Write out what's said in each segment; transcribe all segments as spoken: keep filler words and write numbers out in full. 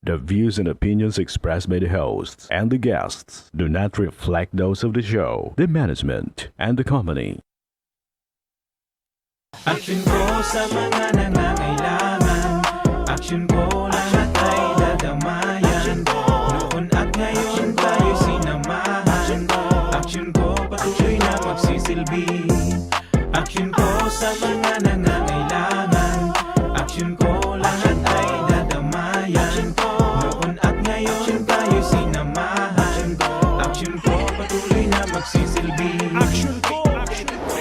The views and opinions expressed by the hosts and the guests do not reflect those of the show, the management, and the company. Action ko sa mga nangangailangan. Action ko lahat ay dadamayan. Noon at ngayon tayo sinamahan. Action ko patuloy na magsisilbi. Action ko sa mga nangangailangan. Action ko lahat ay dadamayan. Noon at ngayon tayo sinamahan. Action ko patuloy na magsisilbi. Action ko, action ko.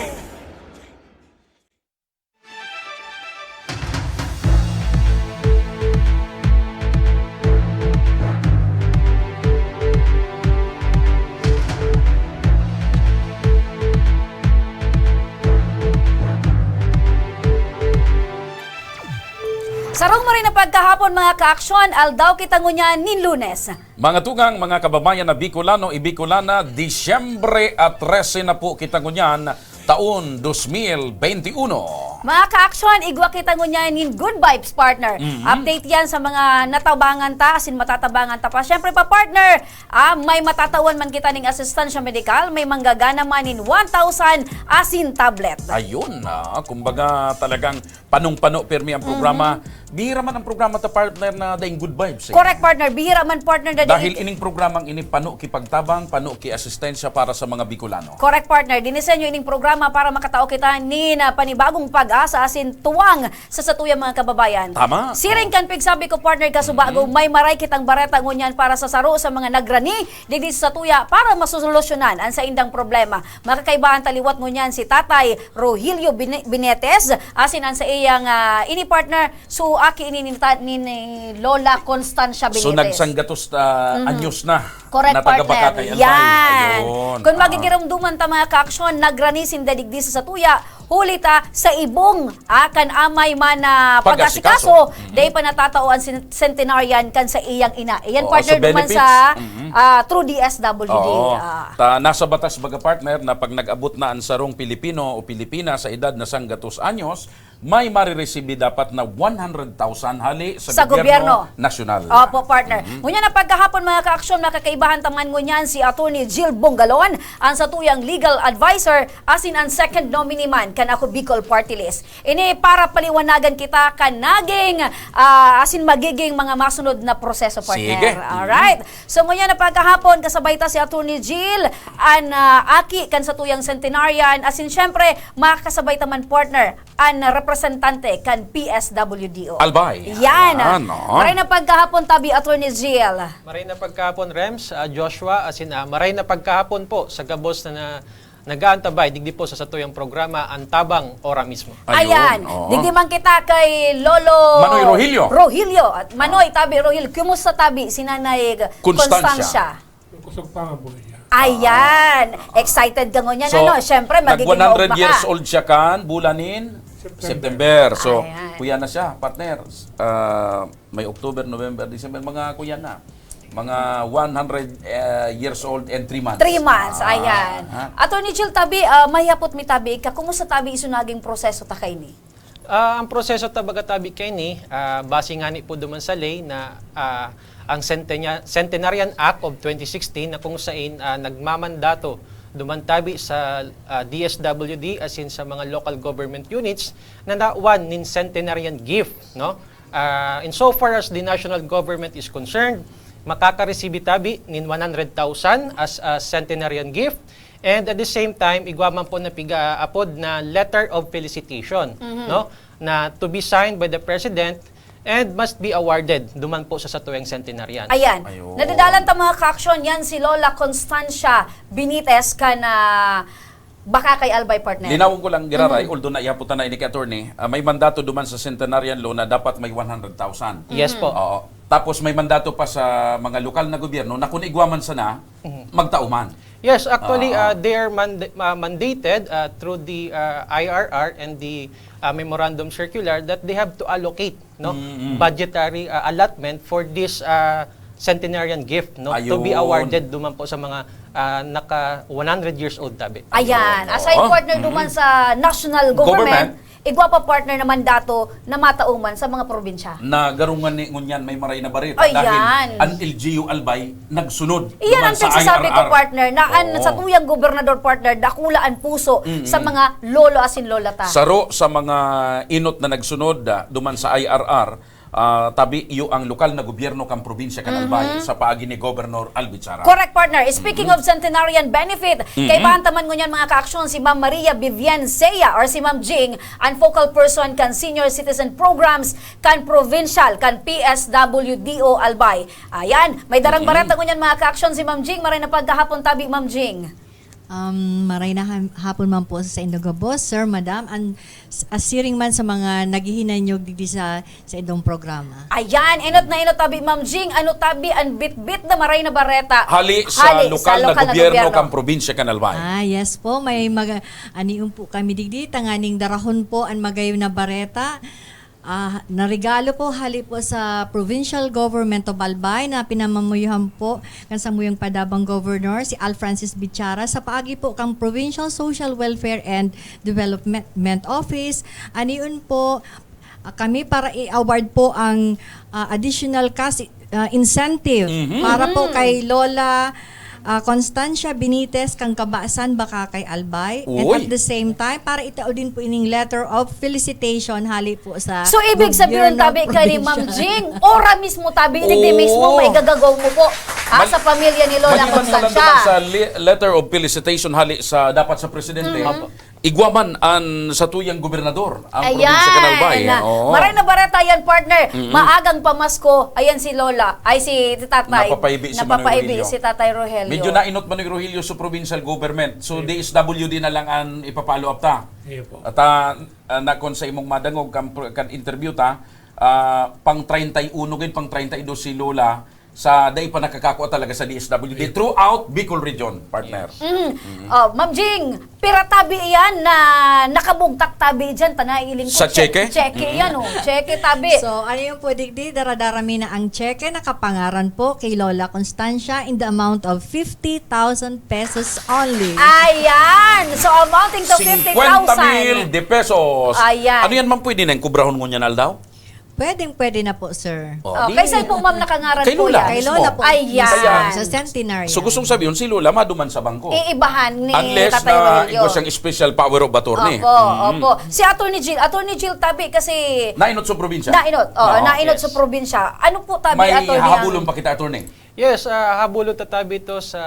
Sarong maray na pagkahapon, mga kaaksyon, aldaw kita ngunyan nin Lunes. Mga tugang, mga kababayan na Bicolano, i-Bicolana, Disyembre a trese na po kita ngunyan, taon dos mil bente uno. Mga kaaksyon, igwa kita ngunyan nin good vibes, partner. Mhm. Update yan sa mga natabangan ta, asin matatabangan ta pa. Siyempre pa, partner, ah, may matatawan man kita ning asistansya medikal, may manggagana man nin one thousand asin tablet. Ayun, ah, kumbaga talagang panong-pano pirmi ang programa. Mhm. Bihira man ang programa ta, partner, na daing good vibes, eh. Correct, partner. Bihira man, partner, na daing Dahil ining programang ini pano ki pagtabang, pano ki asistensya para sa mga Bicolano. Correct, partner. Dinisenyo ining programa para makatao kita nin, ah, panibagong pag-asa asin tuwang sa satuyang mga kababayan. Tama. Siring kan pigsabi ko, partner, kasubago, Mhm. may maray kitang bareta ngunyan para sa saro sa mga nagrani digdi sa satuya para masolusyonan an saindang problema. Makakaibahan ta liwat ngunyan si Tatay Rogelio Bine-, Binetes, asin an saiyang, ah, ini partner, so aki ini ni, ta- ni, ni Lola Constancia Binetes. So nagsanggatos ta Mhm. anyos na Correct, na taga partner. Bacacay, Albay. Yan. Ayun. Kung Ah. magigiromdoman ta, mga kaaksyon, nagrani sinda digdi sa satuya, huli ta sa ibong, ah, kan amay man na Pag-asikaso. pag-asikaso, Mhm. dai pa natatao an sen- centenarian kan sa iyang ina. Iyan, Oo, partner, so duman benefits. sa, Mhm. ah, through D S W D. Oo. Ah. Ta, nasa batas baga, partner, na pag nag-abot na an sarong Pilipino o Pilipina sa edad na sanggatos anyos, may mariresibi dapat na one hundred thousand hali sa Sa gobyerno gobyerno. nasyonal. Opo, partner. Mhm. Ngunyan na pagkahapon, mga kaaksyon, makakaibahan ta man ngunyan si Attorney Jill Bongalon, ang satuyang legal advisor, asin ang second nominee man kan Ako Bicol Party List. Ini para paliwanagan kita kan naging, ah, asin magiging mga masunod na proseso, partner. Sige. Alright. Mhm. So, ngunyan na pagkahapon, kasabay ta si Attorney Jill, an, ah, aki kan satuyang centenarian, asin syempre, makakasabay ta man, partner, an representante kan P S W D O. Albay. Yan. Yan, oo. Maray na pagkahapon, tabi, Attorney Jill. Maray na pagkahapon, Rems, ah, Joshua, asin, ah, maray na pagkahapon po sa gabos na, na nag-aantabay digdi po sa satuyang programa, An Tabang, Ora Mismo. Ayun, Ayan. oo. Digdi man kita kay Lolo Manoy Rogelio. Rogelio. At Manoy, tabi, Rogelio, kumusta, tabi, si Nanay Constancia. Constancia? Kusog pa nga buhay niya. Ayan. Ah. Excited ka ngunyan, So, ano? Siyempre, nag magiging one hundred maugma ka. years old siya kan bulan nin September. September. So, Ayan. kuya na siya, partner. Ah, may October, November, December, mga kuya na. Mga one hundred, eh, years old and three months. Three months, Ah, ayan. ha? Attorney Jill, tabi, ah, mahiyapot mi tabi, ka, kumusta tabi iso naging proseso ta kaini? Ah, ang proseso ta baga tabi kaini, ah, base ngani po duman sa ley na, ah, ang Centenia-, Centenarian Act of twenty sixteen na kung sain, ah, nagmamandato duman tabi sa, ah, D S W D asin sa mga local government units na nawan nin centenarian gift, no? Ah, in so far as the national government is concerned, makakaresibi tabi nin one hundred thousand as a centenarian gift. And at the same time, igwa man po na piga-apod na letter of felicitation, Mhm. no? Na to be signed by the President and must be awarded duman po sa satuyang centenarian. Ayan. Ayun. Nadadalan ta, mga kaaksyon, yan si Lola Constancia Benitez kan, ah, Bacacay, Albay, partner. Linawon ko lang, Giraray, Mhm. although naihapot na ini kay attorney, ah, may mandato duman sa centenarian law na dapat may one hundred thousand. Yes po. Mhm. Oo. Tapos may mandato pa sa mga lokal na gobyerno na kung igwa man sana, Mhm. magtao man. Yes, actually, Oo. uh, they are mand- uh, mandated uh, through the uh, I R R and the uh, memorandum circular that they have to allocate, no, Mm, mm. budgetary uh, allotment for this uh, centenarian gift, no, to be Ayun. awarded duman po sa mga uh, naka one hundred years old tabi. Ayan. Oo. Aside, partner, duman Mhm. sa national government, Government. Igwa pa, partner, na mandato na matao man sa mga probinsya. Na garo ngani ngunyan may maray na bareta Ay, dahil yan. Ang L G U Albay nagsunod Iyan ang duman sa pagsasabi ko, I R R. Partner, na ang Oo. satuyang gobernador, partner, dakula ang puso Mm-mm. sa mga lolo asin lola ta. Saro sa mga inot na nagsunod ah, duman sa I R R, ah, tabi iyo ang lokal na gobyerno kan probinsya kan Albay sa paagi ni Governor Albi Chara. Correct, partner. Speaking of centenarian benefit, kaibahan ta man ngunyan, mga kaaksyon, si Ma'am Maria Vivian Sea or si Ma'am Jing, ang focal person kan senior citizen programs kan provincial, kan P S W D O Albay. Ayan, may darang bareta ngunyan, mga kaaksyon, si Ma'am Jing. Maray na paghahapon tabi, Ma'am Jing. Um, maray na ha- hapon man po sa inyong gabos, sir, madam, and s- asiring man sa mga naghihinanyog digdi sa, sa inyong programa. Ayan, inot na inot tabi, Ma'am Jing. Ano tabi ang bitbit na maray na bareta? Hali sa lokal na gobyerno kan probinsya kan Albay. Ah, yes po. May mag anion po kami digdi, tanganing darahon po ang magayon na bareta. Ah, narigalo po hali po sa Provincial Government of Albay na pinamamuyuhan po kan samuyang padabang governor, si Al Francis Bichara, sa paagi po kang Provincial Social Welfare and Development Office. Anion po ah, kami para i-award po ang ah, additional cash ah, incentive Mhm. para po kay Lola ah, Constancia Benitez kang Kabasan, Bacacay, Albay. And Uy. At the same time, para itao din po ining letter of felicitation hali po sa So, ibig sabihin, gobyerno tabi ka ni Ma'am provincial. Jing, ora mismo tabi, digdi Oo. mismo may gagagaw mo po ha, Mali- sa pamilya ni Lola Maliban man lang Constancia. sa li- letter of felicitation hali sa dapat sa presidente, igwa man ang satuyang gobernador ang probinsya kan Albay. Oo. Maray na bareta yan, partner. Maagang pamasko, ayan si Lola, ay si Tatay. Napapahibi si Manoy Napapahibi Rogelio. si Tatay Rogelio. Medyo nainot man ni Rogelio sa provincial government. So, D S W D na lang ang ipa-follow up ta. Iyo po. At ah, ah, nakon sa imong madangog kan, kan interview ta, ah, pang treinta y uno gid, pang treinta y dos si Lola sa dai pa nakakakua talaga sa D S W D throughout Bicol region, partner. Mm. Oh, Ma'am Jing, pira tabi iyan na nakabugtak tabi diyan, ta nailing ko. Sa cheque? Cheque yan, oh. Cheque tabi. So, ano yung pwede di, daradara mi na ang cheque, nakapangaran po kay Lola Constancia in the amount of fifty thousand pesos only. Ayan! So, amounting to fifty Cincuenta mil thousand. de pesos. Ayan. Ano yan, ma'am? Pwede na yung kubrahon ngunyan, aldaw? Pwedeng pwede na po, sir. Oh, Oh, di- kay sain po, ma'am, nakangaran Kay po Lola. yan? Kay Lola po. Ayan. Mismo, sa centenary. So, gustong sabihin, si Lola maduman sa bangko. Iibahan ni Unless Tatay na Rogelio. igwa siyang special power of attorney. Opo, opo. Si Attorney Jill, Attorney Jill tabi kasi Nainot sa probinsya? Nainot, oh, Ah, nainot yes. sa probinsya. Ano po tabi, May Attorney? hahabulon pa kita, attorney. Yes, ah, habulon ta tabi to sa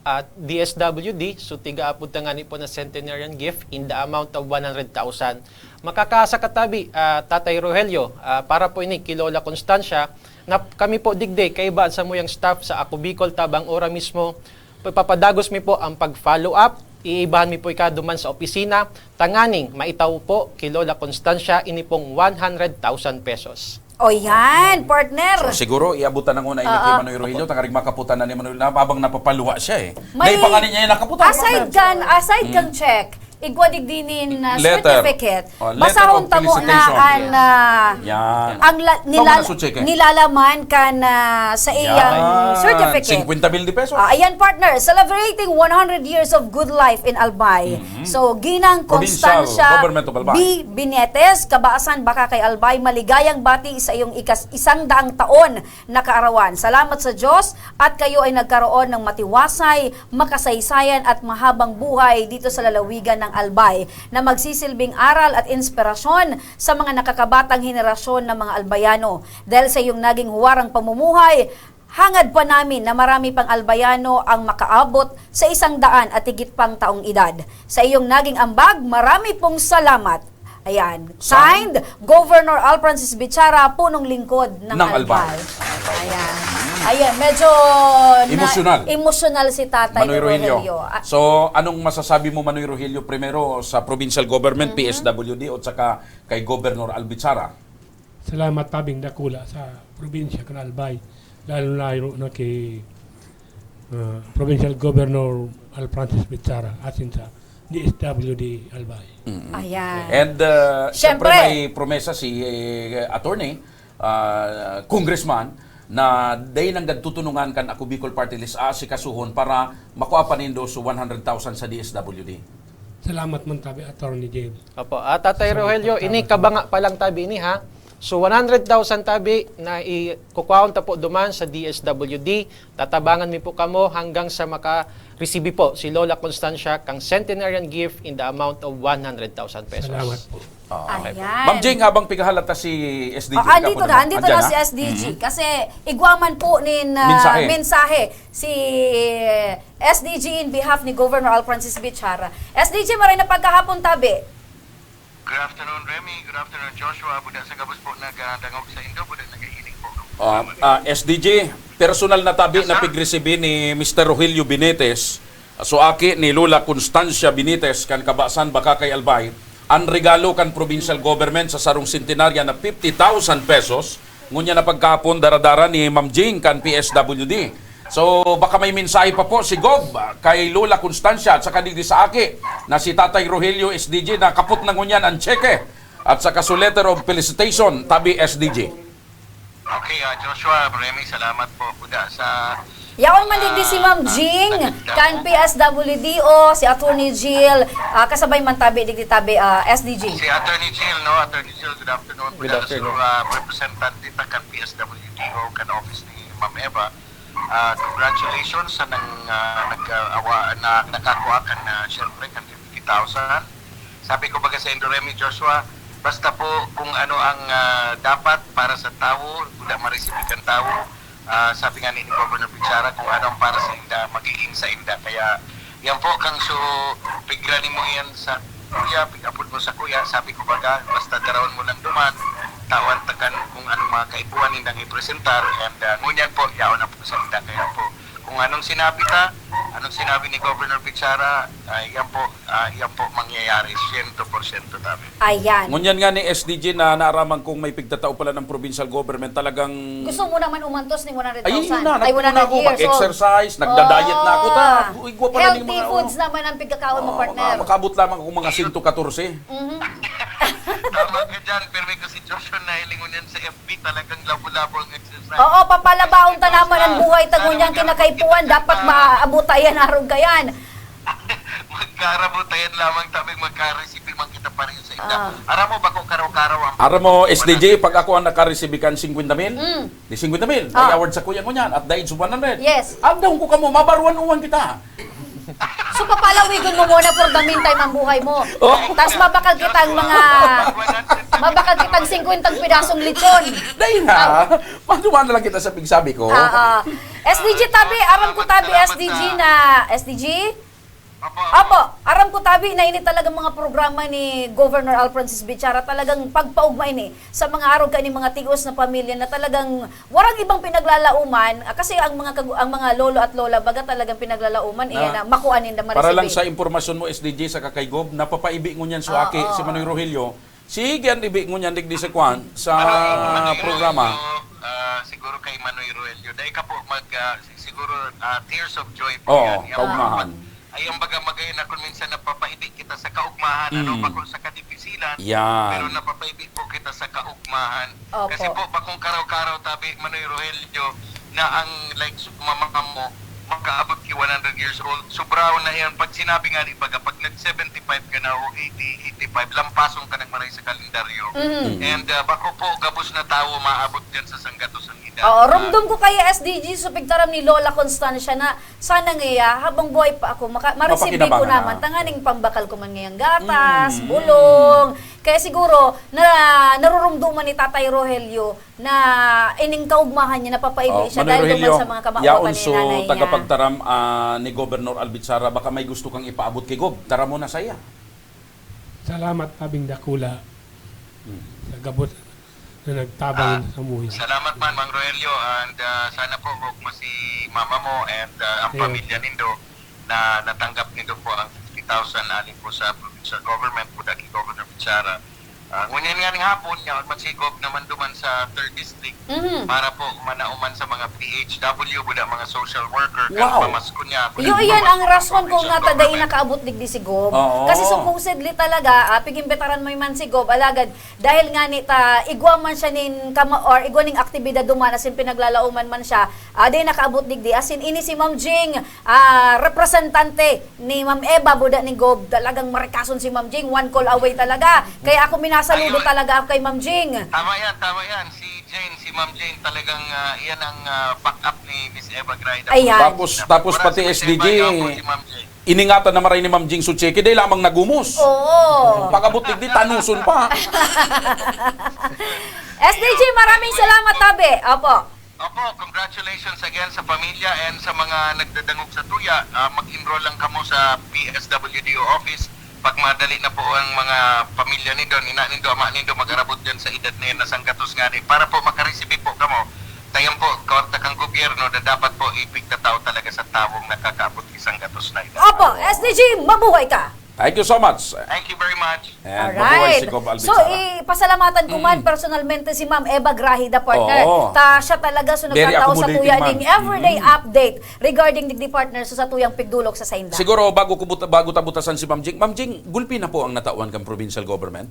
ah, D S W D. So, tiga-apod ta ngani po na centenarian gift in the amount of one hundred thousand. Makakaasa ka tabi, ah, Tatay Rogelio, ah, para po ini kay Lola Constancia, na kami po digdi, kaiba sa muyang staff sa Ako Bicol, tabang ora mismo, papapadagos mi po ang pag-follow up, iibahan mi po ika duman sa opisina, tanganing maitaw po kay Lola Constancia ini pong one hundred thousand pesos. O yan, partner. So, siguro, iabutan na muna ini Oo. kay Manoy Rogelio, tangaring makaputan na ni Manoy Rogelio, habang napapaluha siya eh. May- Dahil pa nga niya nakaputan. Aside kan, aside kan check, igwa digdi nin uh, Letter. certificate. Oh, letter Basahon of ta mo na felicitation. an ah, Yan. ang la- Tama nilal- na su cheque. nilalaman kan ah, sa iyang Yan. certificate. Cincuenta mil de pesos. Ah, ayan, partner, celebrating one hundred years of good life in Albay. Mm-hmm. So, Ginang Provincial Constancia Government of Albay. B. Binetes, Kabasan, Bacacay, Albay, maligayang bati sa iyong ikas isang daang taon na kaarawan. Salamat sa Diyos at kayo ay nagkaroon ng matiwasay, makasaysayan at mahabang buhay dito sa lalawigan ng Albay na magsisilbing aral at inspirasyon sa mga nakakabatang henerasyon ng mga Albayano. Dahil sa iyong naging huwarang pamumuhay, hangad pa namin na marami pang Albayano ang makaabot sa isang daan at higit pang taong edad. Sa iyong naging ambag, marami pong salamat. Ayan. Signed, Governor Al Francis Bichara, punong lingkod ng, Ng Albay. Albay. Ayan. Ayan, medyo na- Emosyonal. Emosyonal si Tatay Manoy Rogelio. Rogelio. Ah, So, anong masasabi mo, Manoy Rogelio, primero sa provincial government, P S W D, at saka kay Governor Albi Chara? Salamat tabing dakula sa probinsya kan Albay, lalo na na kay ah, Provincial Governor Al Francis Bichara asin sa D S W D Albay. Ayan. And uh, Siyempre. siyempre may promesa si eh, attorney, ah, congressman, na dahil nanggad tutunungan kan Ako Bicol Party List, aasikasuhon para makuha pa nindo so one hundred thousand sa D S W D. Salamat man tabi, Attorney James. Opo. Ah, Tatay Salamat Rogelio, pagtawag ini sa kabanga pa lang tabi ini, ha? So, one hundred thousand tabi na i-, kukuhaon ta po duman sa D S W D. Tatabangan mi po kamo hanggang sa maka-receive po si Lola Constancia kang centenarian gift in the amount of one hundred thousand pesos. Salamat po. Ah, okay po. Ayan. Ma'am Jing, habang pigahalat ta si S D G, Oh, andito kapo na, naman. andito Andyan na na? si S D G. Mhm. Kasi igwa man po nin, ah, Mensahe. mensahe si S D G in behalf ni Governor Alfrancis Bichara. S D G, maray na pagkahapon, tabi. Good afternoon, Remy. Good afternoon, Joshua. Buda sa gabos po nagadangog sa indo, buda nagahiling po. Ah, ah, S D G, personal na tabi Yes, na sir. pigresebi ni Mister Rogelio Benitez, so aki ni Lola Constancia Benitez kan Kabasan, Bacacay, Albay, an regalo kan provincial government sa sarong sentenarya na fifty thousand pesos. Ngunyan na pagkahapon, dara-dara ni Ma'am Jing kan P S W D. So, baka may mensahe pa po si Gob, ah, kay Lola Constancia at saka digdi sa aki na si Tatay Rogelio S D G na kapot na ngunyan ang tseke at saka su letter of felicitation, tabi S D G. Okay, ah, Joshua, maraming salamat po. Kuda sa Yaon man digdi si Ma'am Jing, kan P S W D o si Attorney Jill, ah, kasabay man tabi digdi tabi, ah, S D G. Si Attorney Jill, no? Attorney Jill, good afternoon. Good afternoon. Good afternoon, ah, representante ta kan P S W D o kan office ni Ma'am Eva. Ah, congratulations sa nang, ah, nag, ah, awa, na, nakakuha kan, ah, syempre, kan fifty thousand. Sabi ko baga sa Indo Remy, Joshua, basta po kung ano ang, ah, dapat para sa tawo, wala ma-receive kan tawo. Ah, sabi nga ni Governor Bichara, kung ano ang para sa inda, magiging sa inda. Kaya yan po, kang so, pigra nimo yan sa kuya, pig-apod mo sa kuya, sabi ko baga, basta darawon mo lang duman, tawan ta kan kung anong mga kaipuhan nindang ipresentar, and, ah, ngunyan po, yaon na po sa inda. Kaya po, kung anong sinabi ta, anong sinabi ni Governor Bichara, ah, yan po, ah, yan po mangyayari, siyento porsyento tabi. Ayan. Ngunyan nga ni S D G na naaraman kong may pigtatao pala ng provincial government, talagang Gusto mo naman umantos ni one hundred thousand? Ay, yun na, Ay, nagpuna ako. one hundred years old. Mag-exercise, nagda-diet na ako, ta. Oh. Igwa pala ning Healthy mga, foods oh. naman ang pigkakaon mo, Oo, partner. maka-, makaabot lamang ako mga sento katorse. Mhm. Tama ka dyan, pero may kasi Joshua na hilingon yan sa F B, talagang labo-labo ang exercise. Oo, papalabaon ta naman ang buhay ta ngunyan kinakaipuhan, dapat maabot ta yan, arog ka yan. Magkarabutayan lamang tabi, magka-receive man kita pareho sa inda. Ah. Aram mo, bako karaw-karaw ang Aram mo, S D G, pag ako ang naka-receive kan singkwenta mil, Mm. di singkwenta mil, may Ah. award sa kuya ngunyan at the age of one hundred. Yes. Agdahon ko kamo, mabaruan-uwan kita. So, papalawigon mo muna for the meantime ang buhay mo. Oh. Tas mabakal kitang mga, mabakal kitang singkwentang pirasong lechon. Dahil na, Ah. magduman na lang kita sa pigsabi ko. Ah, ah. S D G tabi, aram ko tabi, Salamat, salamat S D G sa na, S D G? Opo, opo. Opo, aram ko tabi na ini talagang mga programa ni Governor Alfrancis Bichara, talagang pagpaugma ini sa mga arog kani mga tios na pamilya na talagang warang ibang pinaglalauman, ah, kasi ang mga kagu-, ang mga lolo at lola baga talagang pinaglalauman, Na, iyan na makuha ninda, para lang maresibir. sa impormasyon mo, S D G, sa Kakay Gob, napapaibi ngunyan so Ah, aki, oo. si Manoy Rogelio, sige an ibi ngunyan digdi sa kwan, sa Ano, Manoy programa. Rogelio, ah, siguro kay Manoy Rogelio. Dahil ka po mag, ah, si-, siguro, ah, tears of joy po Oo, yan. Yan po, kaugmahan. pag, ay, ang baga magayon na kung minsan napapaibi kita sa kaugmahan, ano, Mm. bako sa kadipisilan, Yan. pero napapaibi po kita sa kaugmahan. Opo. Kasi po, bakong karaw-karaw tabi, Manoy Rogelio, na ang, like, su-, mama mo, makaabot ki one hundred years old, sobrahon na yan. Pag sinabi nga ni baga, pag nag seventy-five ka na o eighty, eighty-five, lampason ka nagmaray sa kalendaryo. Mhm. And, ah, bako po, gabos na tawo maabot dyan sa sanggatos ang edad. Oo, Ah, rumdom ko kaya, S D G, so pigtaram ni Lola Constancia na sana nga iya, habang buhay pa ako, maka-, ma-receive ko Mapakinabangan naman, na. tanganing pambakal ko man ngayang gatas, Mm. bulong. Kaya siguro, na, narurumduman ni Tatay Rogelio na ining kaugmahan niya, napapaibi Oh, siya Manoy dahil duman Rogelio, sa mga kamawotan yaon ni so nanay niya. tagapagtaram, ah, ni Governor Albichara, baka may gusto kang ipaabot kay Gob. Tara mo na saya. Salamat, tabing dakula, Hmm. sa gabos na nagtabang Ah, sa muya. salamat man, Mang Rogelio, and, ah, sana po maugma si mama mo and, ah, ang Ayun. pamilya nindo na natanggap nindo po ang fifty thousand alin po sa provincial government, po dati Governor Bichara. Ah, ngunyan nga ning hapon, yaon man si Gob naman duman sa third district Mhm. para po manauman sa mga P H W, buda mga social worker, Wow. kan pamasko niya. Iyo, iyan ang rason kung nga ta dai nakaabot digdi si Gob. Oo. Kasi supposedly talaga, ah, pigimbitaran mo man si Gob, alagad dahil nga ni ta, igwa man siya nin kama, or igwa ning aktibidad duman, asin pinaglalauman man siya, ah, dai nakaabot digdi. Asin ini si Ma'am Jing, ah, representante ni Ma'am Eva, buda ni Gob, talagang marikason si Ma'am Jing, one call away talaga. Kaya ako minasaludo Ayun. talaga ako kay Ma'am Jing. Tama yan, tama yan. Si Jane, si Ma'am Jane, talagang ah, iyan ang ah, backup ni Miss Eva Graida. Ayan. Tapos, tapos Wala pati si Miss S D G, Eva, yaon po si Ma'am Jane. Iningatan na maray ni Ma'am Jing Sucheki, dahil lamang nagumos. Oo. Pag-abot digdi, tanuson pa. S D G, maraming salamat, tabi. Opo. Opo, congratulations again sa pamilya and sa mga nagdadangog sa tuya. Ah, mag-enroll lang kamo sa P S W D O office. Pag madali na po ang mga pamilya nindo, ina nindo, ama nindo, mag-arabot dyan sa edad na yan na sanggatos ngani. Para po makaresibi po kamo, tayan po, kwarta kang gobyerno na dapat po ipigtatao talaga sa tawong nakakaabot ki sanggatos na edad. Opo, S D G, mabuhay ka. Thank you so much. Thank you very much. And mabuhay Alright. Si Gob Alvin So, Sara. Ipasalamatan ko man personalmente si Ma'am Eva Grahi, the partner. Oo. Ta siya talaga so Very nagtatao sa accommodating tuya man. ning everyday update regarding digdi, partner, so sa tuyang pigdulog sa sainda. Siguro bago ko buta, bago ta butasan si Ma'am Jing. Ma'am Jing, gulpi na po ang natawan kan provincial government?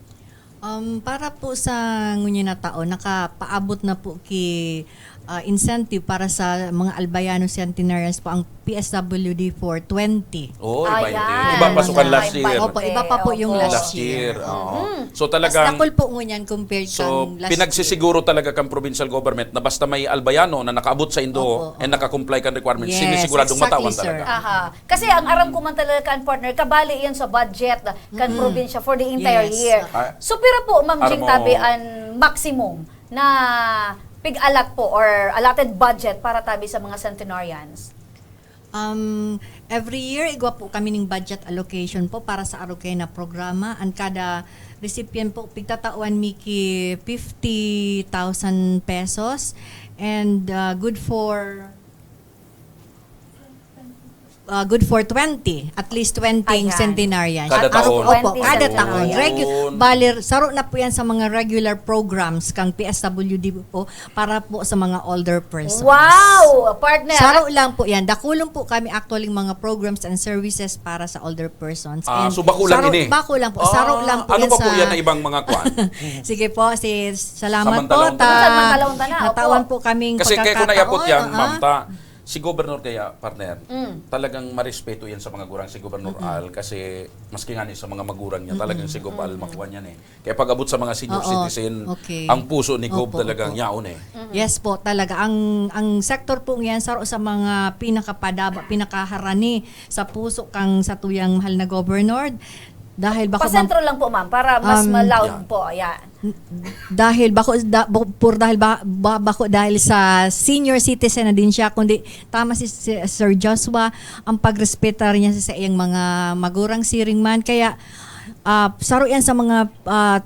Um, para po sa ngunyan na taon, nakapaabot na po ki ah, incentive para sa mga Albayano centenarians po ang P S W D for twenty. Oh, Ayan. iba yung iba pasukan last year. Opo, iba pa po yung Opo. last Last year. Oo. Mm. So Mas talagang dakol po ngunyan compared So, kang last pinagsisiguro talaga kang provincial government na basta may Albayano na nakaabot sa indo Opo, and opo. naka-comply kan requirements, Yes, sinisigurado exactly, matawan sir. talaga. Aha. Kasi ang aram ko man talaga kan, partner, kabali yan sa budget kan probinsya for the entire Yes. year. Ah. So, pira po, Ma'am Jing, Armo. tabi ang maximum na pig-allot po or allotted budget para tabi sa mga centenarians? Um, every year, igwa po kami ng budget allocation po para sa Arukena programa. Ang kada recipient po, pigtatawan mi ki fifty thousand pesos. And uh, good for uh, good for twenty, at least twenty Ayan. Centenarians. Kada At aro- taon. Opo, Twenty kada Centenarians. taon. Regu- Yun. bali, saro na po yan sa mga regular programs kang P S W D po para po sa mga older persons. Wow! Partner! Saro lang po yan. Dakulon po kami actually mga programs and services para sa older persons. Ah, And so bako lang saro, ini? Bako lang po. Ah, Saro lang po ano yan ba po sa yan na ibang mga kwan? Sige po, si salamat Samantalahon po. ta na. Samantalahon ta na, opo. Natawan po kaming Kasi kaya ko pagkakataon, naiapot yan, ah. ma'am, ta, si Gobernador kaya, partner, Mm. talagang marespeto yan sa mga gurang si Gobernador Al kasi maski nga ni sa mga magurang niya, talagang si Gob Al makuha niya eh. Kaya pag-abot sa mga senior Oo. citizen, Okay. ang puso ni Gob Opo, talagang opo. yaon eh. Yes po, talaga. Ang ang sector po niyan, saro sa mga pinakapadaba, pinakaharani sa puso kang satuyang mahal na Governor. Dahil bako Pasentro lang po, ma'am, para mas Um, ma-loud Yeah. po. Ayan. Dahil bako da, bu- por dahil ba, ba- bako dahil sa senior citizen na din siya, kundi tama si, si Sir Joshua, ang pagrespetar niya sa iyang mga magurang siring man. Kaya ah, saro yan sa mga ah,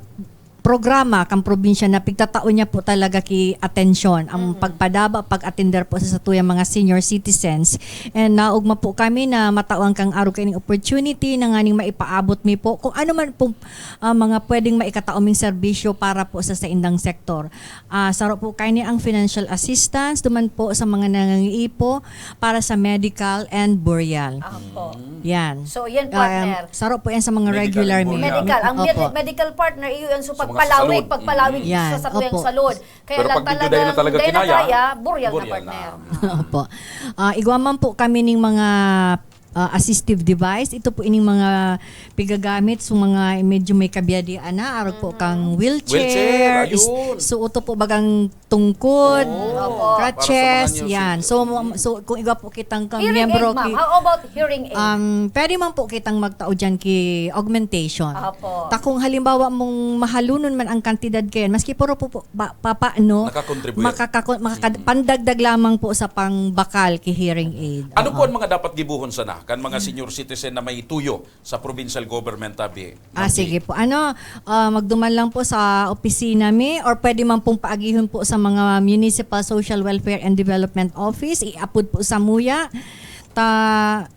programa kang probinsya na pigtatao niya po talaga ki atensyon ang pagpadaba, pag-atender po sa satuyang mga senior citizens. And naugma po kami na matawan kang araw kaining opportunity na nganing maipaabot mi po kung ano man pong ah, mga pwedeng maikataoming serbisyo para po sa saindang sektor. Ah, saro po kaini ang financial assistance, duman po sa mga nangangiipo para sa medical and burial. Opo. Yan. So, yan, Ah, partner. Saro po yan sa mga Medical regular and mi- burial. Medical. Ang Opo. med- medical, partner, iyo yan. So, Sa mga pagpalawig, salud. pagpalawig Yan. sa tuyang Opo. salud. Kaya Pero lang pag di talagang dahil na talaga dahil na kinaya, kaya, burial, na, burial partner. na. Opo. Ah, igwa man po kami ning mga ah, assistive device. Ito po ining mga pigagamit sa mga medyo may kabiadian na. Arog po kang wheelchair. Wheelchair, is- ayun. So, ito po bagang tungkod, Oo, Opo. para sa mga crutches, new yan. city. So, mo- so, kung igwa po kitang kang Hearing miyembro, aid, ma'am. ki- How about hearing aid? um, pwede man po kitang magtao dyan ki augmentation. Opo. Ta kung halimbawa mong mahalunon man ang kantidad kayan, maski puro po, po ba, papaano, Nakakontribute. makakako- makaka- pandagdag lamang po sa pangbakal ki hearing aid. Ano Oo. po ang mga dapat gibuhon sana kan mga senior citizen na may tuyo sa provincial government, tabi? Ah, sige po. Ano, ah, magduman lang po sa opisina mi or pwede man pong paagihon po sa mga Municipal Social Welfare and Development Office. Iapod po sa muya. Ta,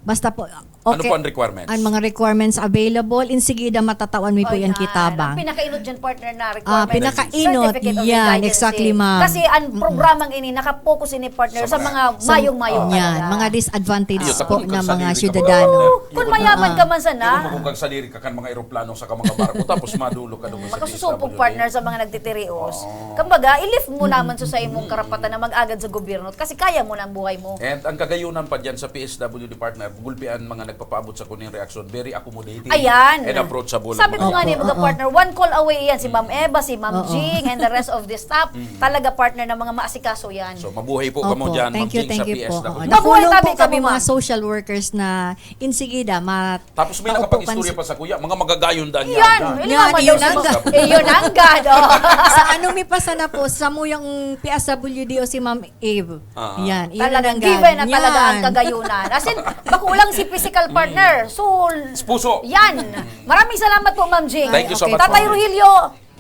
basta po, Ano po ang requirements? Ang mga requirements available, insigida matatawan mi po yan kitabang. Ang pinakainot dyan, partner, na requirements, pinakainot, certificate of yan, legitimacy. Exactly, ma'am. Kasi ang programang ini, nakapokus ini, partner, sa mga mayong-mayo talaga. Yan, mga disadvantaged po na mga syudadano. Kung mayaman ka man sana. Kung magkagsadiri ka kan mga eroplano sa mga barko, tapos madulo ka doon sa P S W D. Makasusupog, partner, sa mga nagtitirios. Kumbaga, i-lift mo naman sa, sa imong karapatan na mag-agad sa gobyerno kasi kaya mo na ang buhay mo. And ang kagayunan pa dyan sa P S W D, partner, gulpian mga nagpapaabot sa kuning reaksyon, very accommodating and approachable. Ayan. Sabi ko nga ni mga partner, one call away yan. Si Ma'am Eva, si Ma'am Jing, and the rest of the staff, talaga, partner, na mga maasikaso yan. So, mabuhay po kamo dyan, Ma'am Jing, sa P S W D. Opo, thank you, thank you po. Oo, nakulang po kami, mga social workers na insigida, ma- Tapos may nakapag-istorya pa sa kuya, mga magagayon dan yan. Yan, yan, yan, iyo nanggad. Iyo nanggad, oh. Sa ano mi pa sana po, samuyang P S W D o si Ma'am Eve. Ah. Yan, iyo nanggad. Talagang given na talaga ang kagayunan. As in, makulang si physical partner. So, sa puso. Yan. Maraming salamat po, Ma'am Jing. Thank you so much, Ma'am Jing. Tatay Rogelio,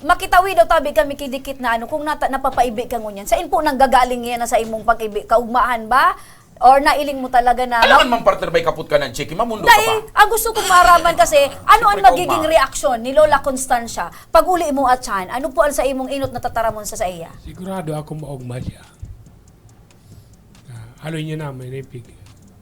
makitawi daw tabi kami kidikit na ano, kung nata-, napapaibi ka ngunyan. Saan po nanggagaling yan na sa imong pag-ibi? Kaugmahan ba? Or nailing mo talaga na... Alangan man, partner, may kapot ka ng cheque, mamundo ka pa. Dai, ang gusto kong maaraman kasi, ano ang magiging reaksyon ni Lola Constancia pag uli mo at siyan? Ano po ang sa imong inot na tataramon sa saiya? Sigurado ako maugma siya. Ah, haloy niya na, may nipig.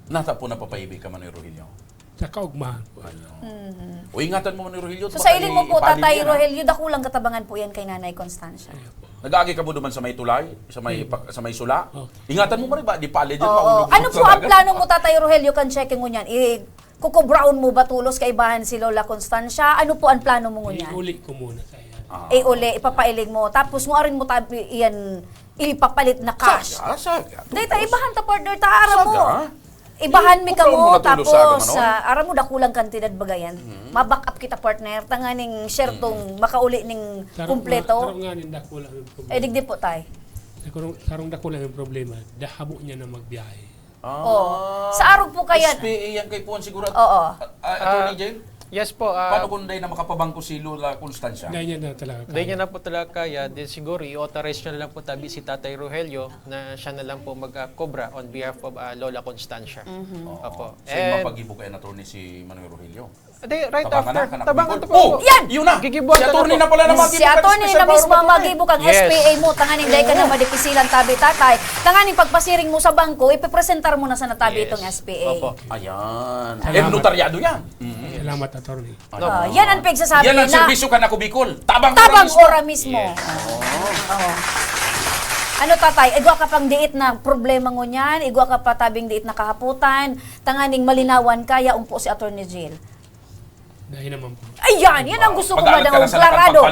Nata po napapaibi ka, Manoy Rogelio? Sa kaugmahan po. Ano? Mhm. O, ingatan mo, Manoy Rogelio. So, sa iling mo po, Tatay Rogelio, dakulang katabangan po yan kay Nanay Constancia. Nag-aagi ka po duman sa may tulay, sa may pa-, sa may sula. Ingatan mo, mari ba, di pali dyan, mahulog. Ano po ang plano mo, Tatay Rogelio, kan cheque ngunyan? I-, kukubraon mo ba tolos kaibahan si Lola Constancia? Ano po ang plano mo ngunyan? Iuli ko muna sa iyan. Ah. Iuli, ipapailing mo. Tapos, nguarin mo tabi, iyan, ipapalit na cash. Saga, saga. Dahil ta, ibahan ta, partner, ta, aram mo. Saga. Ibahan mi kamo, tapos, ah, aram mo, dakulang kantidad baga yan. Maback up kita, partner, tanganing share tong makauli ning kumpleto. Sarong, sarong nga nin dakulang problema. Eh, digdi po, tay. Sarong, sarong dakulang yung problema, dahabo niya na magbiyahe. Ah. Oo. Sa arog po kaya. S P A yan kay Puan siguro. Oo. Ah, Attorney Jane? Yes po, ah. Paano kung dai na makapabangko si Lola Constancia? Dai niya na talaga kaya. Dai niya na po talaga kaya. Then siguro, i-authorize niya na lang po tabi si Tatay Rogelio na siya na lang po mag-, ah, cobra on behalf of, ah, Lola Constancia. Mhm. Oo. Opo. So, yung mapagibo kay Attorney si Manoy Rogelio? Di, right after. Tabangan na, tabangan na po. Oh, yan! Yun na! Gigibuan na po. Si Attorney na pala na magibo kan S P A mo. Yes. Tanganing dai ka na madipisilan tabi, Tatay. Tanganing pagpasiring mo sa bangko, ipipresentar mo na sana tabi itong S P A. Yes. Opo. Ayan. Salamat. Eh, notaryado yan. Mm. Salamat, Attorney. Ah, yan ang pagsasabi na. Yan ang serbisyo kan Ako Bicol. Tabang ora mismo. Tabang ora mismo. Yes. Oo. Oo. Ano, Tatay, igwa ka pang diit na problema ngunyan, igwa ka pa tabing diit na kahapotan, tanganing malinawan ka, yaon po si Attorney Jill. Dai naman po. Ayan, yan ang gusto ko, madangog. Klarado.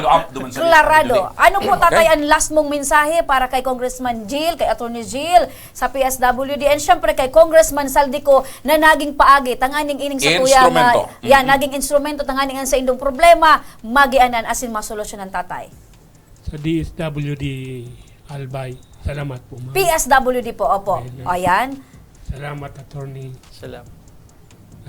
Klarado. Ano po, Tatay, ang last mong mensahe para kay Congressman Jill, kay Attorney Jill, sa P S W D, and syempre kay Congressman Zaldy Co na naging paagi tanganing ining sa kuya nga, yan, naging instrumento tanganing ang saindong problema, magianan asin masolusyonan, Tatay. Sa D S W D Albay, salamat po, ma'am. P S W D po, opo. Ayan. Ayan. Salamat, Attorney. Salamat.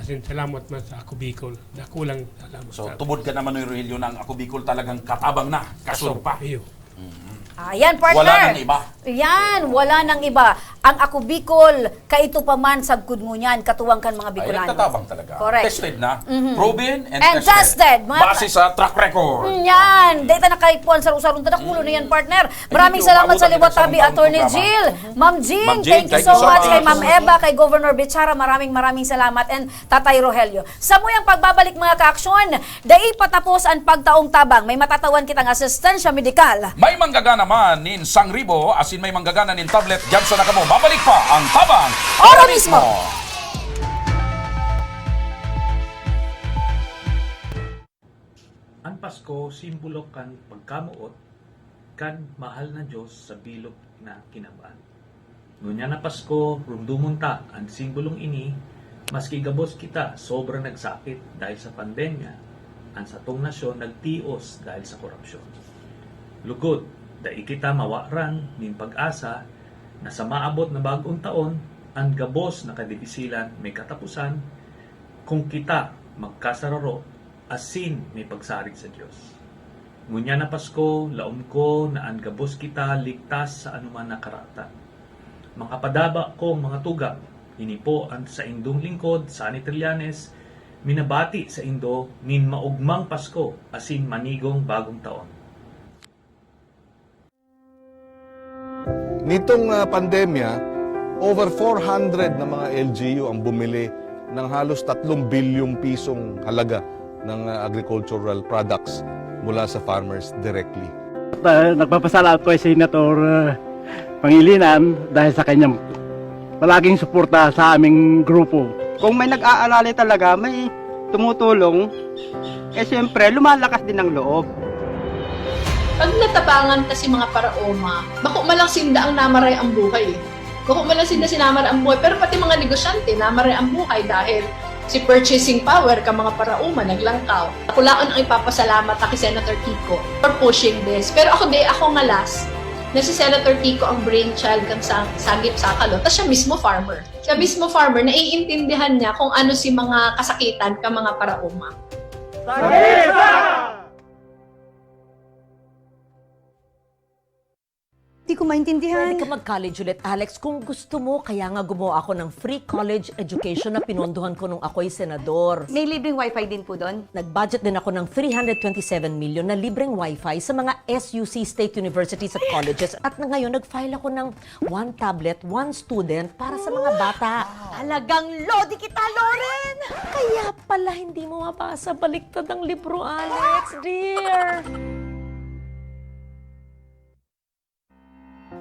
Asin salamat man sa Ako Bicol. Dakulang salamat. So, tubod ka naman, Noy Rogelio, na ang Ako Bicol talagang katabang na, kasurpa. Iyo. Mm. Ayan, partner. Wala nang iba. Yan, wala nang iba. Ang Ako Bicol, kaito pa man, sagkod ngunyan, katuwang kan mga Bicolano. Ay, nagtatabang talaga. Correct. Tested na. Mhm. Proven and tested. And tested, mga... Base sa track record. Mm, yan. Dahil ta nakaipuan sa usarong tadakulo na yan, partner. Maraming salamat sa liwat tabi, Attorney Jill. Ma'am Jing, thank you so much. Kay Ma'am Eva, kay Governor Bichara, maraming, maraming salamat. And Tatay Rogelio. Samuyang pagbabalik, mga kaaksyon, dai patapos an pagtaong tabang. May matatawan kitang asistensya medikal. May manggagana man nin sangribo, asin may manggagana nin tablet. Diyan sa nakamo, babalik pa ang Tabang. Ora mismo. An Pasko, simbolo kan pagkamoot kan mahal na Dios sa bilog na kinab-an. Ngunyan na Pasko, rumdomon ta an simbolong ini, maski gabos kita sobra nagsakit dahil sa pandemya, an satong nasyon nagtios dahil sa korupsyon. Lugod, dai kita mawaran nin pag-asa na sa maabot na bag-ong taon, an gabos na kadipisilan may kataposan, kung kita magkasararo asin may pagsarig sa Dios. Ngunyan na Pasko, laom ko na an gabos kita ligtas sa anoman na karatan. Makapadaba kong mga tugang, Ini po an saindong lingkod, Sonny Trillanes, minabati saindo nin maogmang Pasko asin manigong Bagong Taon. Nitong, ah, pandemya, over four hundred na mga L G U ang bumili ng halos tatlong bilyong pisong halaga ng, ah, agricultural products mula sa farmers directly. Ah, nagpapasalamat ko kay Senator, ah, Pangilinan dahil sa kanyang palaging suporta sa aming grupo. Kung may nag-aalala talaga, may tumutulong, eh, siyempre, lumalakas din ang loob. Pag natabangan ta si mga paraoma, bako man lang sinda ang namaray ang buhay eh. Bako man lang sinda sinamaray ang buhay, pero pati mga negosyante namaray ang buhay dahil si purchasing power ka mga paraoma naglangkaw. Ako laon ang ipapasalamat ta ki Senator Kiko for pushing this. Pero ako di, ako nga last, na si Senator Kiko ang brainchild kan sang, sangip sa kalo, ta siya mismo farmer. Siya mismo farmer, naiintindihan niya kung ano si mga kasakitan ka mga paraoma. Di ko maintindihan. Pwede ka mag-college ulit, Alex, kung gusto mo. Kaya nga gumawa ako ng free college education na pinondohan ko nung ako'y senador. May libreng wifi din po doon? Nag-budget din ako ng three hundred twenty-seven million na libreng wifi sa mga S U C state universities at colleges. At na ngayon, nag-file ako ng one tablet, one student para sa mga bata. Talagang lodi kita, Loren! Kaya pala hindi mo mabasa baliktad ang libro, Alex, dear.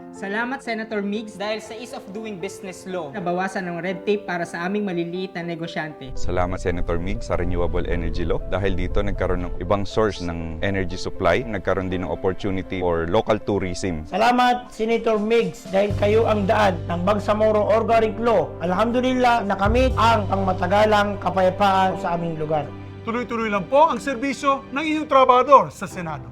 Salamat, Senator Migs, dahil sa ease of doing business law, nabawasan ang red tape para sa aming maliliit na negosyante. Salamat, Senator Migs, sa renewable energy law. Dahil dito, nagkaroon ng ibang source ng energy supply, nagkaroon din ng opportunity for local tourism. Salamat, Senator Migs, dahil kayo ang daan ng Bangsamoro Organic Law. Alhamdulillah, nakamit ang pangmatagalang kapayapaan sa aming lugar. Tuloy-tuloy lang po ang serbisyo ng inyong trabahador sa Senado.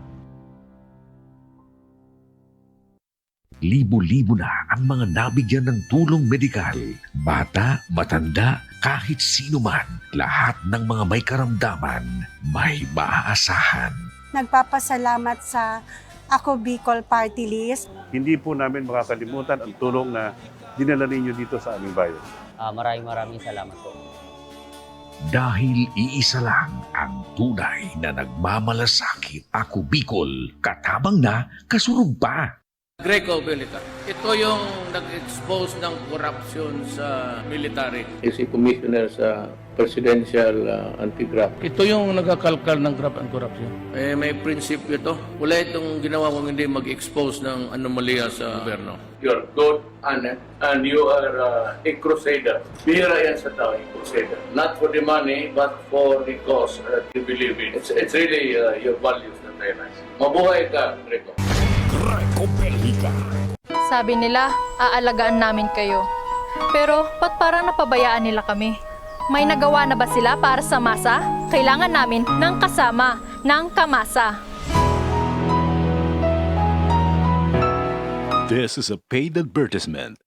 Libo-libo na ang mga nabigyan ng tulong medikal. Bata, matanda, kahit sino man, lahat ng mga may karamdaman, may maaasahan. Nagpapasalamat sa Ako Bicol Party List. Hindi po namin makakalimutan ang tulong na dinala ninyo dito sa aming bayan. Ah, maraming maraming salamat po. Dahil iisa lang ang tunay na nagmamalasakit. Ako Bicol, katabang na, kasurog pa. Greco Belica. Ito yung nag-expose ng corruption sa military. Si Commissioner sa Presidential uh, Anti-Graft. Ito yung nagkakalkal ng graft and corruption. Eh, may prinsipyo to. Wala itong ginawa kung hindi mag-expose ng anomalya sa gobyerno. You're good, honest, and you are uh, a crusader. Bihira yan sa tao, yung crusader. Not for the money, but for the cause that you believe in. It's, it's really uh, your values that I like. Mabuhay ka, Greco. Greco Belica. Sabi nila, aalagaan namin kayo. Pero ba't parang napabayaan nila kami? May nagawa na ba sila para sa masa? Kailangan namin ng kasama, ng kamasa. This is a paid advertisement.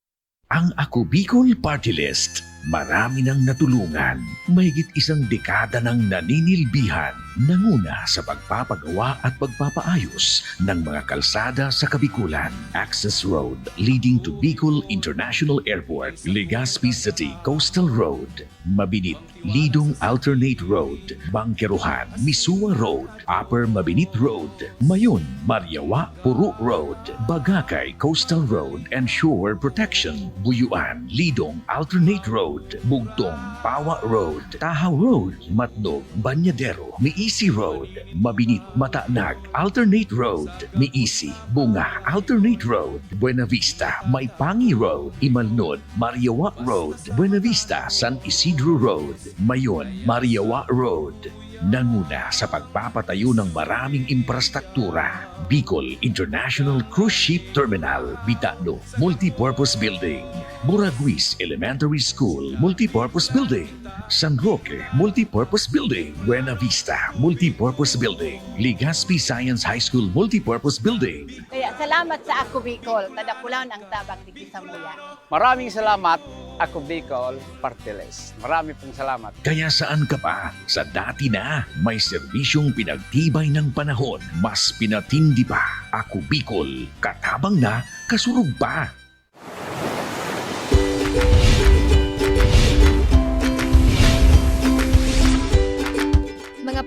Ang Ako Bicol Party List, marami nang natulungan. Mahigit isang dekada nang naninilbihan, nanguna sa pagpapagawa at pagpapaayos ng mga kalsada sa Kabikulan. Access Road leading to Bicol International Airport, Legazpi City Coastal Road, Mabinit, Lidong Alternate Road, Bangkerohan, Misua Road, Upper Mabinit Road, Mayon, Mariawa, Puro Road, Bagakay Coastal Road and Shore Protection, Buyuan, Lidong Alternate Road, Bugtong, Pawa Road, Tahaw Road, Matnog, Banyadero, Miisi Road, Mabinit, Matanag Alternate Road, Miisi, Bunga Alternate Road, Buenavista, Maipangi Road, Imalnod, Mariawa Road, Buenavista, San Isidro Road, Mayon, Mariawa Road. Nanguna sa pagpapatayo ng maraming imprastruktura, Bicol International Cruise Ship Terminal, Bitano Multipurpose Building, Buraguis Elementary School Multipurpose Building, San Roque Multipurpose Building, Buenavista Multipurpose Building, Legazpi Science High School Multipurpose Building. Kaya salamat sa Ako Bicol, tadakulan ang tabang digdi samuya. Maraming salamat, Ako Bicol Party List. Marami pong salamat. Kaya saan ka pa? Sa dati na, may serbisyong pinagtibay ng panahon, mas pinatindi pa. Ako Bicol, katabang na, kasurog pa.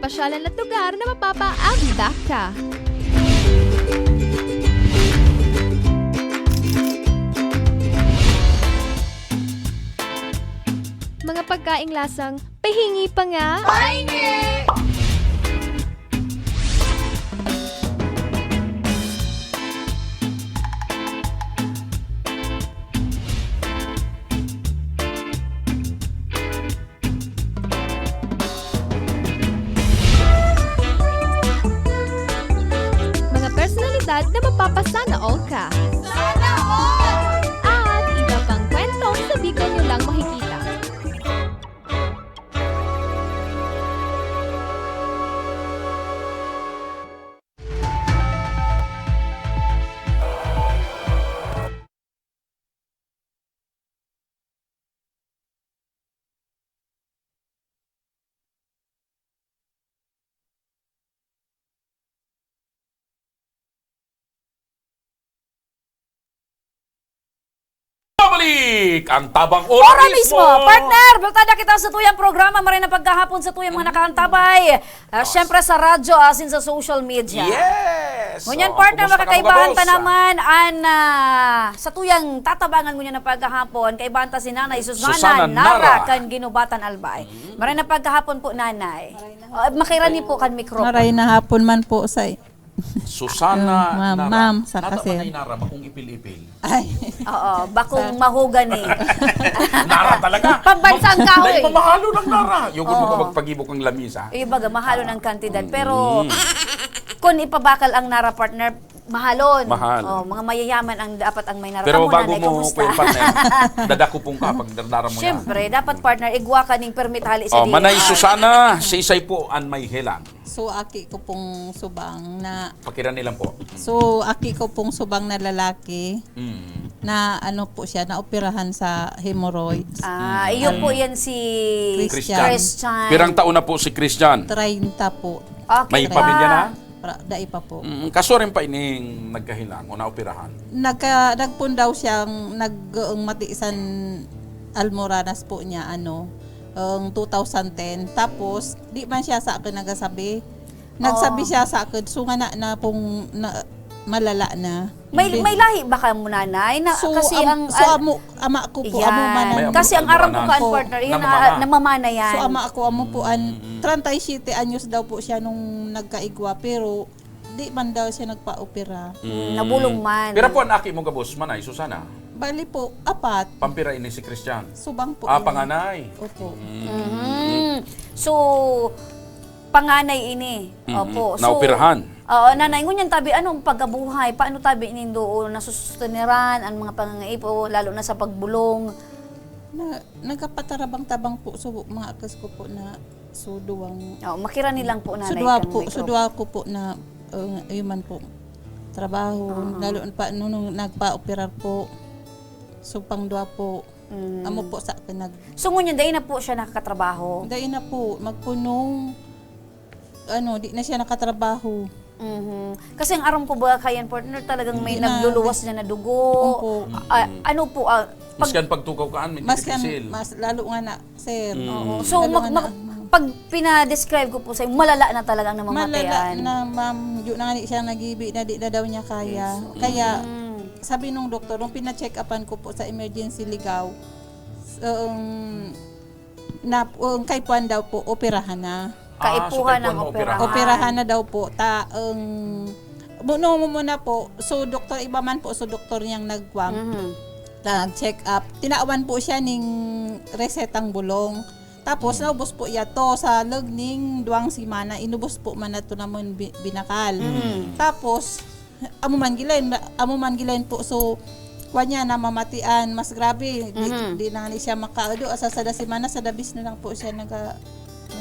Pasyalan at lugar na mapapaabdak ka. Mga pagkaing lasang pahingi pa nga. Pahingi! Mga personalidad na mapapasana all ka. Sana all! At iba pang kwentong sa Bicol nyo lang makikita. Pabalik ang Tabang Ora Ora mismo, mismo. Partner! Bultada kita sa tuyang programa. Maray na pagkahapon sa tuyang mga nakaantabay. Ah, Yes. Siyempre sa radyo, asin sa social media. Yes! Ngunyan, So, partner, kumusta ka, makakaibahan ta Bugabos? Naman an, ah, sa tuyang tatabangan ngunyan na pagkahapon, kaibahan ta si Nanay Susana Susana Nara Nara. Kan Ginubatan Albay. Mm. Maray na pagkahapon po, Nanay. Maray na Oh, makirani po kan mikropono. Maray na hapon man po sa Susana Ah, ma'am, Nara. Ma'am, sa Nata kasi man ay Nara, bakong ipil-ipil. Ay. Oo, bakong Sa mahogany. Nara talaga. Pambansang Ma-, kahoy. Dahil mamahalo ng Nara. Yung kung Oo. Magpagibok ang lamisa. Yung baga, mahalo ng kantidad. Pero, Mm. kung ipabakal ang Nara, partner, mahalon. Mahal. Oh, mga mayayaman ang dapat ang may Nara. Pero Kamo, bago Nanay, mo, kumusta? Kuya partner, dadako pong kapag dardara mo yan. Siyempre, dapat, partner, igwa ka ning permit hali sa Oh, D N R. Manay Susana, si Isay po an may helang. So, aki ko pong subang na Pakiramdam lang po. So, aki ko pong subang na lalaki Mm. na ano po siya, naoperahan sa hemorrhoids. Ah, Mm. iyo po Mm. yan si Christian. Christian. Pirang taon na po si Christian? Treinta po. Okay. May pamilya na? Pra-, dai pa po. Mm, kaso rin pa ining nagkahilang o naoperahan? Nagka-, nagpundaw siyang nag-, mati san Almoranas po niya, ano, ang two thousand ten. Tapos, di man siya sa akin nagasabi. Nagsabi Oo. siya sa akin, so ngana na pong na, malala na. May, Bin- may lahi ba kamo, Nanay? Na, So, kasi am-, ang, so, al-, amo, ama ko po, Yan. amo man ang May Kasi ang amo aram ko man kaan, po. partner, yun na, Namamana. Namamana yan. So, ama ako, amo po, an, Mm. treinta y siete anyos daw po siya nung nagkaigwa, pero di man daw siya nagpa-opera. Mm. Nabulong man. Pira po an aki mo gabos, Manay Susana? Bali po, apat. Pampira ini si Christian? Subang po Ah, yun. Panganay. Opo. Mm. Mhm. So, panganay ini. Mm-mm. Opo. So, Naoperahan. oo, Nanay, ngunyan tabi, anong pagkabuhay? Paano tabi nindo o nasususteneran ang mga pangangaipo, lalo na sa pagbulong? Na, nagkapatarabang-tabang po, so, mga akas ko po na, so, duwang Oo, makirani lang po, so, Nanay, duwa kang po, so, mikro. Duwa ko po na, uh, ayun man po, trabaho, Oo. Lalo pa, nung, nung nagpa-operar po, so, pang duwa po, Mm. amo po sa akin nag- So, ngunyan, dai na po siya nakakatrabaho? Dai na po, magpunong, ano, di na siya nakatrabaho. Mhm. Kasi ang aram ko ba, kayan, partner, talagang may Hindi na, nagluluwas may na, na dugo. Opo. Ah, Mm. ano po, ah, pag Maskan pagtukaw kaan, may Maskan, tipisil. Mas lalo nga na, sir. Mm. Oo. So, Lalo mag-, nga mag-, na. Pag pina-describe ko po sa'yo, malala na talaga ang namamatayan. Malala na, ma'am. Yun na nga ni siya nag-ibi na di na daw niya kaya. Yes. Kaya, Mm. sabi nung doktor, nung pina-check-upan ko po sa emergency Ligao, um, na, um, kaipuhan daw po, operahan na. Ah, so Kaipuhan kaipuhan ang mo, operahan. Operahan na daw po. Ta, um, bu-, no, muna po, so doktor, iba man po, so doktor niyang nagkwam. Mhm. Nag-check up. Tinawan po siya ning resetang bulong. Tapos, Mm. naubos po iya to sa lagning duwang semana. Inubos po man na to naman bi-, binakal. Mm. Tapos, amo man gilain, amo man gilain po. So, kuwan niya, namamatian, mas grabe. Di, Mhm. di na ni siya makaado. Asa sada semana, sada bis na lang po siya naga-,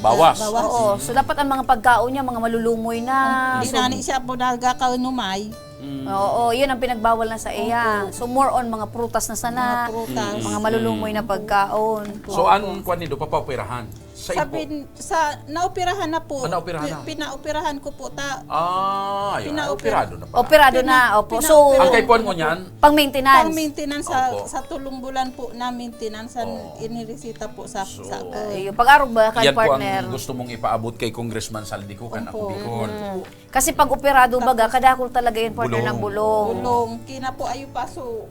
Bawas. bawas. Oo. So, dapat ang mga pagkaon niya, mga malulumoy na. Di So, na ni siya po nagakaunumay. Mm. Oo, yun ang pinagbawal na sa iya. Opo. So, more on mga prutas na sana, Mga prutas. mga malulumoy na Mm. pagkaon. So, Opo. Ang kwan nindo, papaoperahan? Sa Sabi, sa, naoperahan na po. Ah, naoperahan na. Pi-, pinaoperahan ko po ta-, Ah, yun. Pinaopera-, Operado na pala. Operado na, Pina-, opo. pinaoperahan So, Ang kaipuhan ko mo na po. niyan? Pang maintenance. Pang maintenance sa, Opo. sa tulong bulan po na maintenance ang Oo. inireseta po sa, So, sa akin. Ayun, pag-arog ba, kay Yan po ang partner? gusto mong ipaabot kay Congressman Saldico, kan Opo. Ako Bicol. Mm. Kasi pag operado, baga, Tapos, kadakol talaga yun, partner, ng bulong. Bulong. Bulong. Kina po, ayo pa, so,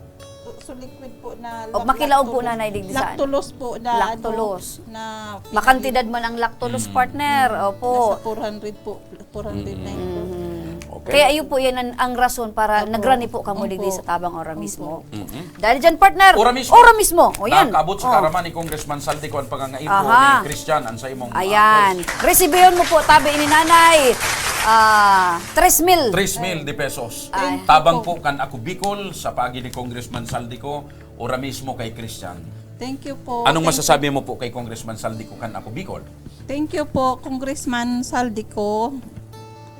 so liquid po na O, lak-, makilaog po, lactulose. Nanay, digdi saan? Lactulose po na, ano, Lactulose. na Makantidad man ang lactulose, Mm. partner. Opo. Nasa four hundred po, four hundred na yun po. Mm. Okay. Kaya ayun po, yan ang, ang rason para Opo. nagrani po kamo digdi Opo. sa tabang ora Opo. mismo. Mm-hmm. Dahil dyan, partner, Ora mismo. ora mismo. O, yan. Nakaabot sa Oh. karama ni Congressman Saldico ang pangangaipo Aha. ni Christian, ang sa imong Ayan. atos. Resibihon mo po, tabi ni Nanay. Ah, tres mil. Tres mil de pesos. Ay. Tabang Opo. po kan Ako Bicol, sa paagi ni Congressman Saldico, ora mismo kay Christian. Thank you po. Anong Thank you. masasabi mo po kay Congressman Saldico kan Ako Bicol? Thank you po, Congressman Saldico,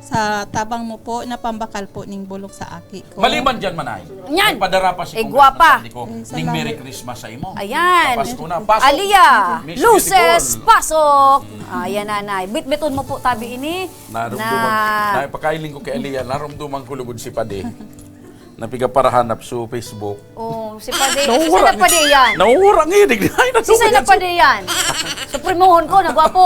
sa tabang mo po na pambakal po ning bulok sa aki ko. Maliban dyan, Manay, Yan. may padara pa si Eh, Congressman gwapa. Saldico Eh, ning salamat. Merry Christmas sa imo. Ayan. Pasko na. Pasok. Aliyah, Miss luces, Beautiful. pasok. Ayan, Nanay. Bitbiton mo po, tabi ini. Narumduman, Na- napakailing ko kay Aliyah, narumduman ko lugod si Padi. Napigaparahanap sa Facebook. Oh, si Padi. Nawawara Sisay na nga. Padi yan? Nawawara nga yun. Ay, nawawara Sisay na yan. Padi yan? Suprimohon ko, nagwapo.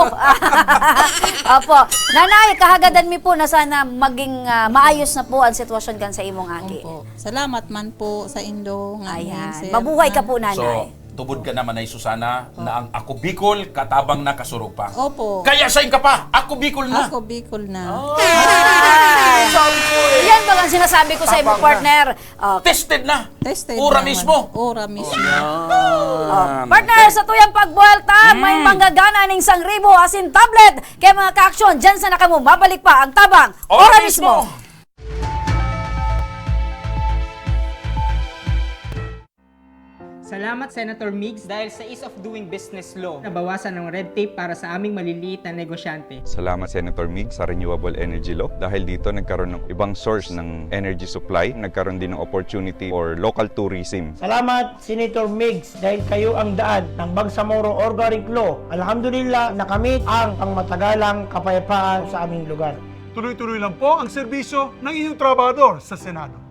Opo. Nanay, kahagadan mi po na sana maging, ah, maayos na po ang sitwasyon kan sa imong aki. Opo. Salamat man po sa indo nga Ayan. Sir, Mabuhay ka ma'am. po, Nanay. So, tubod ka naman ay Susana, Oh. na ang Ako Bicol, katabang na kasurog pa. Opo. Kaya sain ka pa, Ako Bicol na. Ako Bicol na. Oh. Ay! Sabi ko eh. Yan ba ang sinasabi ko sa imo, Tabang na. partner? Oh. Tested na. Tested Ora naman. mismo. Ora mismo. Oh, yan. Oh, partner, sa tuyang pagbuwelta, Mm. may manggagana ning sangribo asin tablet. Kaya mga ka-aksyon, dyan sana kamo mabalik pa ang tabang. Ora Ora mismo. mismo. Salamat, Senator Migs, dahil sa ease of doing business law, nabawasan ang red tape para sa aming maliliit na negosyante. Salamat, Senator Migs, sa renewable energy law. Dahil dito, nagkaroon ng ibang source ng energy supply, nagkaroon din ng opportunity for local tourism. Salamat, Senator Migs, dahil kayo ang daan ng Bangsamoro Organic Law. Alhamdulillah, nakamit ang pangmatagalang kapayapaan sa aming lugar. Tuloy-tuloy lang po ang serbisyo ng inyong trabahador sa Senado.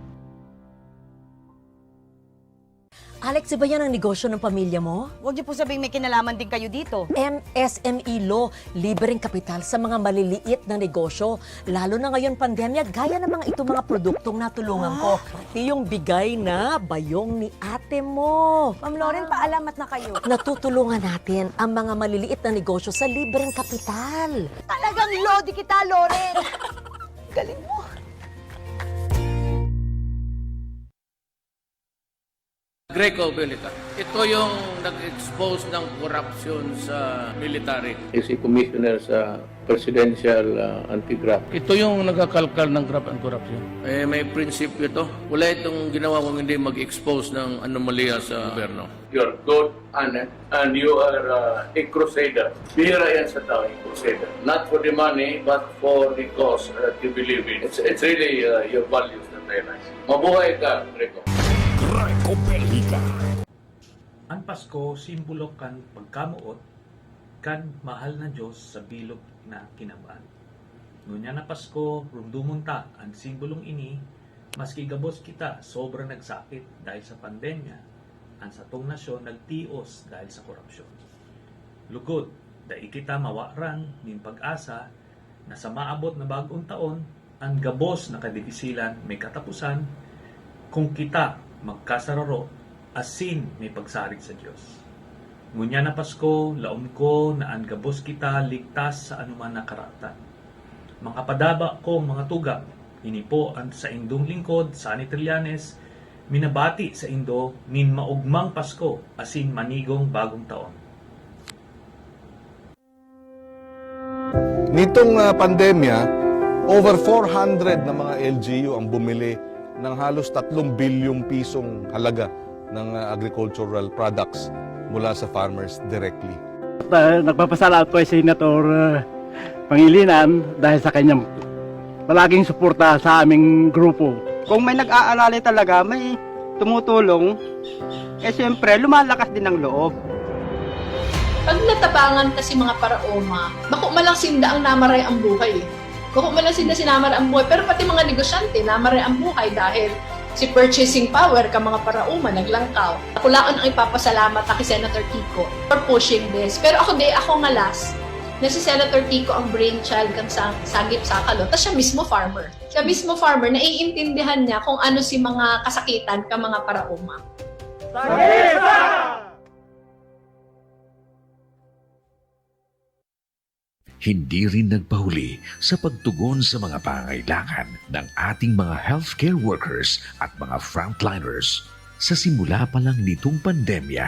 Alex, iba yan ang negosyo ng pamilya mo? Huwag niyo po sabihing may kinalaman din kayo dito. M S M E Law, libreng kapital sa mga maliliit na negosyo. Lalo na ngayon pandemya, gaya ng mga itong mga produktong natulungan ko. Ah. Pati yung bigay na bayong ni ate mo. Ma'am Loren, Ah. paalamat na kayo. Natutulungan natin ang mga maliliit na negosyo sa libreng kapital. Talagang lodi kita, Loren. Galing mo. Greco Belica. Ito yung nag-expose ng korupsyon sa military. Si Commissioner sa Presidential, ah, Anti-Graft. Ito yung nagkakalkal ng graft and corruption. Eh, may prinsipyo to. Wala itong ginawa kung hindi mag-expose ng anomalya sa gobyerno. You're good, honest, and you are, uh, a crusader. Bihira yan sa tao, a crusader. Not for the money, but for the cause that you believe in. It's, it's really, uh, your values that I like. Mabuhay ka, Greco. Greco Belica. An Pasko, simbolo kan pagkamoot kan mahal na Dios sa bilog na kinaban. Ngunyan na Pasko, rumdomon ta an simbolong ini, maski gabos kita sobra nagsakit dahel sa pandemya, an satong nasyon nagtios dahel sa korupsyon. Lugod, dai kita mawaran nin pag-asa na sa maabot na bag-ong taon, an gabos na kadifisilan may kataposan, kun kita magkasararo asin may pagsarig sa Dios. Ngunyan na Pasko, laom ko na an gabos kita ligtas sa anoman na karatan. Makapadaba kong mga tugang, ini po an saindong lingkod, Sonny Trillanes, minabati saindo nin maogmang Pasko asin manigong Bagong Taon. Nitong, ah, pandemya, over four hundred na mga L G U ang bumili ng halos tatlong bilyong pisong halaga ng, ah, agricultural products mula sa farmers directly. Ah, nagpapasalamat po si Senator, ah, Pangilinan dahil sa kanyang palaging suporta sa aming grupo. Kung may nag-aalalay talaga, may tumutulong, eh, siyempre, lumalakas din ang loob. Pag natabangan ta si mga paraoma, bako man lang sinda ang namaray ang buhay eh. Bako man lang sinda sinamaray ang buhay, pero pati mga negosyante, namaray ang buhay dahil si purchasing power ka mga paraoma naglangkaw. Kulaon ang ipapasalamat ta ki Senator Kiko for pushing this. Pero ako di, ako nga last, na si Senator Kiko ang brainchild kan sa Sagip Sakalo. Ta siya mismo farmer. Siya mismo farmer, naiintindihan niya kung ano si mga kasakitan ka mga paraoma. Hindi rin nagpahuli sa pagtugon sa mga pangangailangan ng ating mga healthcare workers at mga frontliners. Sa simula pa lang nitong pandemya,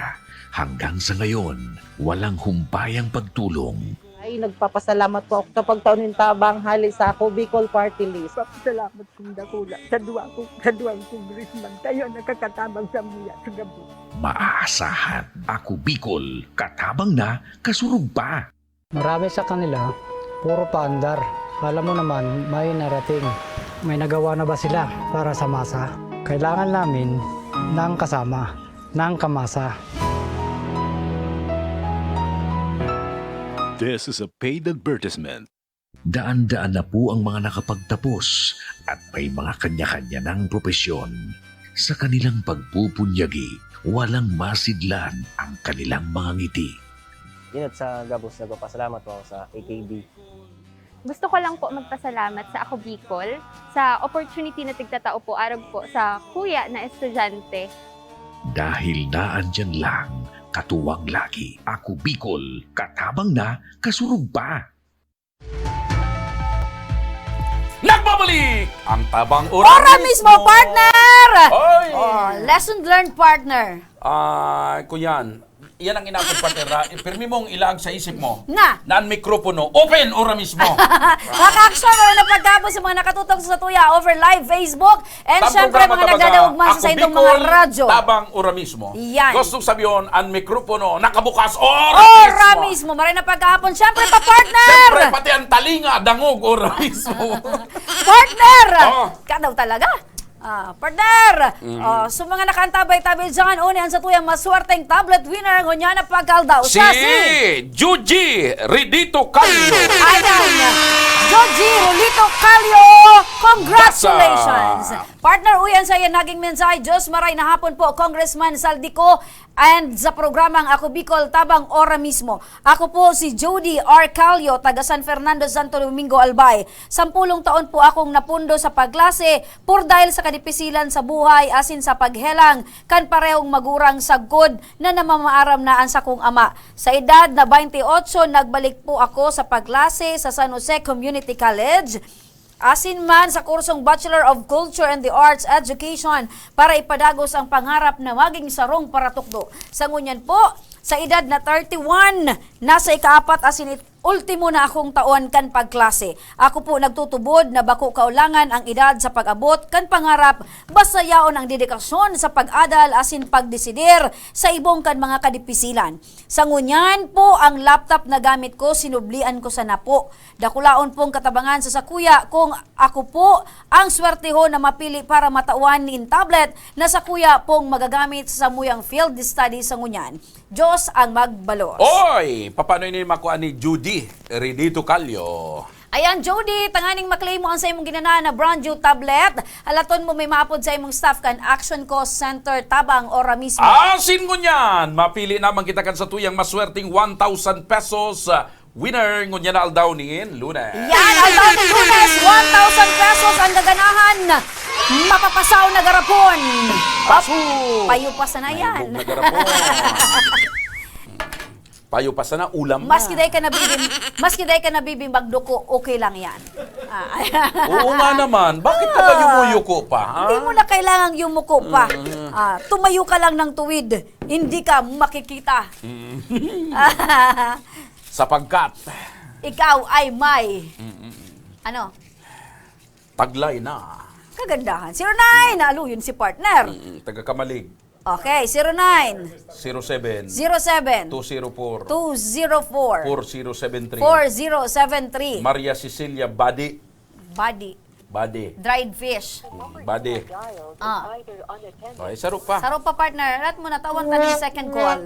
hanggang sa ngayon, walang humpayang pagtulong. Ay, nagpapasalamat po ako sa pagtao nin tabang hali sa Ako Bicol Party List. Papasalamat kong dakula sa duwa ko, sa duwang congressman. Kayo nakakatabang sa muya sa gabi. Maaasahan, Ako Bicol, katabang na, kasurog pa. Marami sa kanila, puro paandar. Alam mo naman, may narating. May nagawa na ba sila para sa masa? Kailangan namin ng kasama, ng kamasa. This is a paid advertisement. Daan-daan na po ang mga nakapagtapos at may mga kanya-kanya ng propesyon. Sa kanilang pagpupunyagi, walang masidlan ang kanilang mga ngiti. Inot sa gabos, nagpapasalamat po ako sa A K B. Gusto ko lang po magpasalamat sa Ako Bicol sa opportunity na tigtatao po arog po sa kuya na estudyante. Dahil naandyan lang, katuwang lagi, Ako Bicol, katabang na, kasurog pa. Nagbabalik ang Tabang Ora, Ora mismo, partner! Oy! Oh, lesson learned, partner. Ah, kuyan. Yan ang inakong partner, ha? Pirmi mong ilaag sa isip mo. Na. Na ang mikropono, open, ora mismo. Mga kaaksyon, wala na pagkabos sa mga nakatutok sa Tuya over live, Facebook, and Tang syempre programa mga tabaga, nagdadaog man Ako sa saindong mga Bicol, radyo. Tabang ora mismo. Yan. Gustong sabihin, ang mikropono, nakabukas, ora, Ora mismo. mismo, maray na pagkahapon. Syempre pa, partner! Siyempre, pati ang talinga, dangog, ora mismo. Partner! Oh. Ka daw talaga. Ah, partner! Mm. Oh, so mga nakaantabay-tabay dyan, uni ang satuyang maswerteng tablet winner, ngunyan na pagkaldaw. Si Siya si Juji Ridito Calio. Ayan! Joji Rolito Calio, congratulations! Basa! Partner, uyan sa iyan naging mensahe, Diyos maray na hapon po, Congressman Saldico, and sa programang Ako Bicol, Tabang Ora Mismo. Ako po si Jody R. Calio, taga San Fernando, Santo Domingo, Albay. Sampulong taon po akong napundo sa pagklase, por dahil sa kadipisilan sa buhay, asin sa paghelang kan parehong magurang sagkod na namamaaram na an sakong ama. Sa edad na twenty-eight, nagbalik po ako sa pagklase sa San Jose Community College. Asin man sa kursong Bachelor of Culture and the Arts Education para ipadagos ang pangarap na maging sarong paratukdo. Sa ngunyan po, sa edad na thirty-one, nasa ikaapat asin it-, ultimo na akong taon kan pagklase. Ako po nagtutubod na bako kaulangan ang edad sa pag-abot kan pangarap, basta yaon ang dedikasyon sa pag-adal asin pagdesidir sa ibong kan mga kadipisilan. Sa ngunyan po, ang laptop na gamit ko, sinublian ko sana po. Dakulaon pong katabangan sa sakuya kung ako po ang swertehon na mapili para matawan nin tablet na sakuya pong magagamit sa samuyang field study sa ngunyan. Diyos ang magbalos. Oy! Paano ini makuha ni Judy Ridito Calio? Ayan, Jody, tanganing maklaim mo ang sa imong ginana na brand new tablet. Halaton mo may maapod sa imong staff kan Action Cost Center, Tabang, ora mismo. Asin ngunyan, mapili naman kita kan satuyang maswerteng one thousand pesos, ah, winner ngunyan na aldaw nin Lunes. Yan, aldaw nin Lunes, one thousand pesos ang gaganahan. Mapapasaw na garapon. Paso! Payo pa sana yan. Naibog na garapon. Payo pa sana, ulam na. Maski dai ka nabibim, maski dai ka nabibim magduko, okay lang yan. Ah, Oo nga naman. Bakit ka ba yumuyuko pa, ha? Hindi mo na kailangang yumuko pa. Mm. Ah, tumayo ka lang ng tuwid. Hindi ka makikita. Mm. Sapagkat. Ikaw ay may. Mm-mm. Ano? Taglay na. Kagandahan. Zero nine, naaluyon si partner. Mm, taga Kamalig. Okay, zero nine. Zero seven. Zero seven. Two zero four. Two zero four. Four zero seven three. Four zero seven three. Maria Cecilia Badi. Badi. Badi. Dried fish. Mm, Badi. Ah. Okay, saro pa. Saro pa, partner. Alat mo, natawan ka ng second call.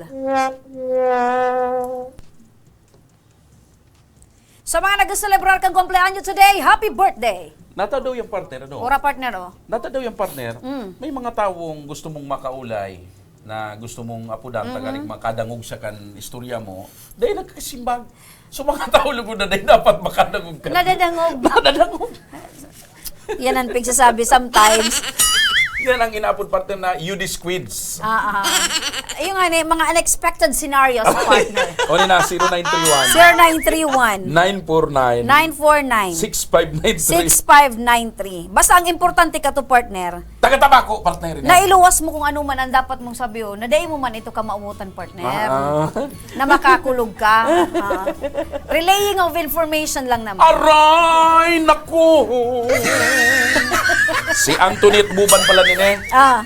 Sa mga nagselebrar kan kumpleanyo today, happy birthday! Nata daw yung partner, ano? Ora, partner, oh. Nata daw yung partner, Mm. may mga tawong gusto mong makaulay, na gusto mong apudan, Mm-hmm. tagarig makadangog sa kan istorya mo, dahil nagkasimbag. So, mga tao lugod na dahil dapat makadangog ka. Nadadangog. Nadadangog. Yan ang pigsasabi sometimes. Yan ang inaapod, partner, na Yudis Quids. Ah, ah. Ayun nga ni, mga unexpected scenarios, partner. O, ni na, zero nine three one. Zero nine three one. Nine four nine. Nine four nine. Six five nine three. Six five nine three. Basta ang importante ka to, partner. Taga Tabaco, partner. Nailuwas mo kung ano man ang dapat mong sabihin, na dai mo man ito kamautan, partner. Ah, ah. Na makakulog ka. Ah. Relaying of information lang naman. Aray, naku! Si Antoinette Buban pala nini. Ah.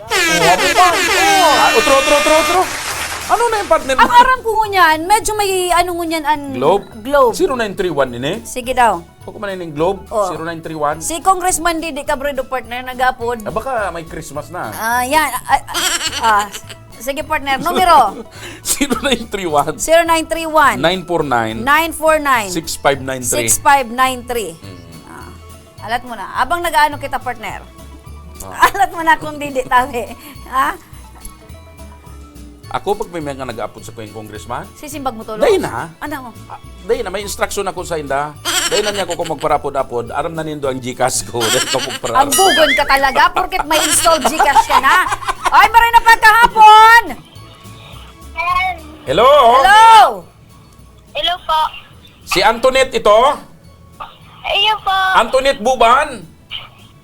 Oh, Buban. Oh. Ah, otro, otro, otro, otro. Ano na yung partner Ang mo? aram ko ngunyan, medyo may ano ngunyan an Globe? Globe. Zero nine three one nini? Sige daw. Ako man yung Globe, Oh. zero nine three one. Si Congressman Didi Cabredo, partner, nag-aapod. Ah, baka may Christmas na. Ah, yan. Ah, ah, ah. Sige, partner. Numero. Zero nine three one. Zero nine three one. Nine four nine. Nine four nine. Six five nine three. Six five nine three. Mm. Ah. Alat mo na. Abang nag-aano kita, partner. Ah. Alat mo na kung Didi, tabi. Ha? Ako, pag may mga nag-aapod sa kong congressman, Sisimbag mo tulos? Dai na. Ano? Ah, dai na, may instruction ako sa inda. Dai na niya ako kung magparapod-apod. Aram na nindo ang GCash ko. Dai ka magparapod. Ang bugon ka talaga, porket may installed GCash ka na. Ay, maray na pagkahapon! Hello? Hello! Hello po. Si Antoinette ito? Iyo po. Antoinette Buban?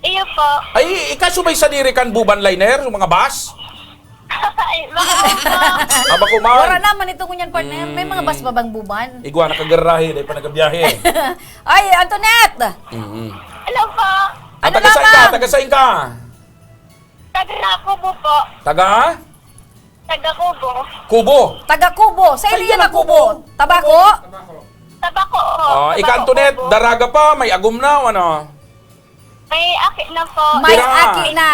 Iyo po. Ay, ika subay sadiri kan Buban Liner, yung mga bus? Ay, baka po. Ah, bako man. Wala naman ito ngunyan, partner. May mga Mm. bus pa bang Buban? Igwa, nakagarahe, dahil pa nagabiyahe. Ay, Antoinette! Mm-mm. Hello po. Ah, Ano taga saan ka? laman? Taga saan ka? Taga Kubo po. Taga? Taga Kubo. Kubo. Taga Kubo. Sa Saan Ilian yan na ang Kubo? Kubo? Tabaco? Tabaco po. Ah, ika, Tabaco, Antoinette, Kubo. daraga pa, may agom na, o ano? May aki na po. May Pira? aki na.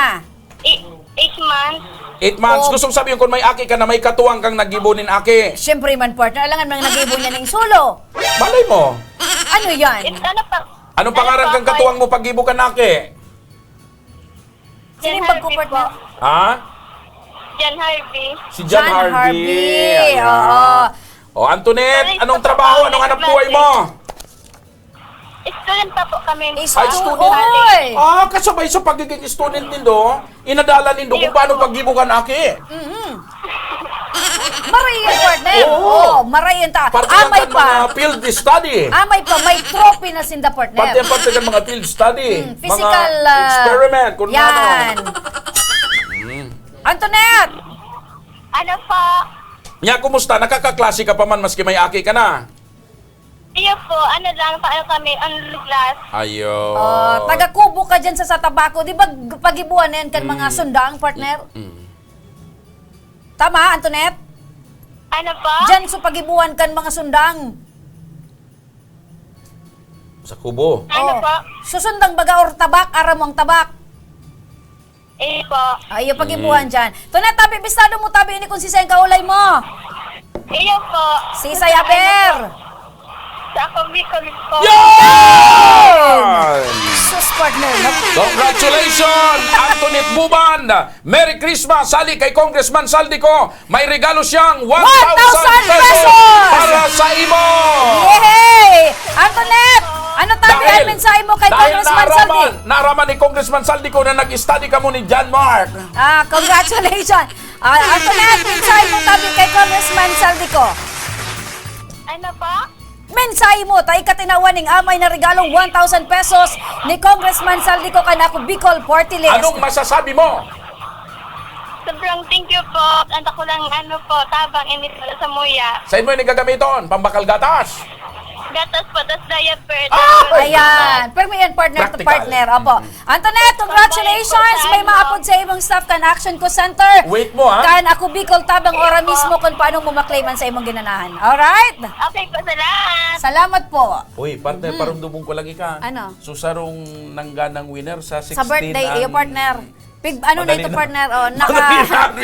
I-, eight months. Eight months. Oh. Gusto kong sabihin, kung may aki ka na, may katuwang kang naggibo nin aki. Siyempre man, partner. Alangan man naggibo niya ning sulo. Malay mo. Ano yan? It-, ano pa? Anong Ano pangaran po, kang katuwang mo pag gibo ka na aki? Sinimbag ko, Harvey partner. po. Ha? John Harvey. Si John John Harvey. Harvey, Ayan. oo. O, Antoinette, Ay, anong sa trabaho? Anong hanap buhay mo? Student pa po kami. Is- Ay, student. Oy! Ah, kasabay sa pagiging student nindo, inadalan nindo kung Iyo. paano paggibo kan aki. Mhm. Maray yan, partner. Oo. Oo, maray yan ta. Parte yan Amay kan pa. mga field study. Amay pa, may trophy na sinda, partner. Parte yan, parte kan mga field study. Mm, Mga physical, ah, experiment, kung yan. ano. Mm. Antoinette! Ano po? Nya, kumusta? Nakakaklase ka pa man maski may aki ka na? Iyo po, ano lang, paano kami, online class. Ayo. Oh, taga Kubo ka dyan sa, sa Tabaco. Di ba g-, pagibuan na yan kan mga Mm. sundang, partner? Mm. Tama, Antoinette? Ano po? Diyan sa pagibuan kan mga sundang. Sa Kubo. Ano Oh. po? Susundang baga or tabak, aram mo ang tabak? Eh po. Ay, yung pagibuan Mm. dyan. Ito na, tabi, bistado mo, tabi, ini kung sisay ang kaulay mo. Iyo po. Si Sayaber. Sa ako, Bicol po. Yan! Sus, partner, no? Congratulations, Antoinette Buban. Merry Christmas, sali kay Congressman Zaldy Co. May regalo siyang one thousand pesos para sa imo. Yehey! Antoinette, ano tabi ang mensahe mo kay Congressman Zaldy? Dahil naaraman, naaraman ni Congressman Zaldy Co na nag-study kamo ni John Mark. Ah, congratulations. Ah, Antoinette, mensahe mo tabi kay Congressman Zaldy Co. Ano po? Mensahe mo, ta ika tinawan ning amay na regalong one thousand pesos ni Congressman Zaldy Co kan Ako Bicol Party List. Anong masasabi mo? Sobrang thank you po. Ang ako lang, ano po, tabang ini para sa muya. Sa imo ini gagamiton, pambakal gatas? Gatas po, tas diaper. Ah! Ayan. Pero may yan, partner to Practical. partner. Opo. Mm. Antoinette, congratulations! May maapod sa imong staff kan Action Co Center. Wait mo, ha? Kan Ako Bicol, tabang ora mismo kung paano mo maklaiman sa imong ginanahan. Alright? Okay po, salamat. Salamat po. Uy, partner, Mm. parumdumon ko lang ika. Ano? So, sarong nangganang winner sa Sa sixteen birthday, iyo, ang partner. Pig-, ano na ito, partner? Oh, naka-,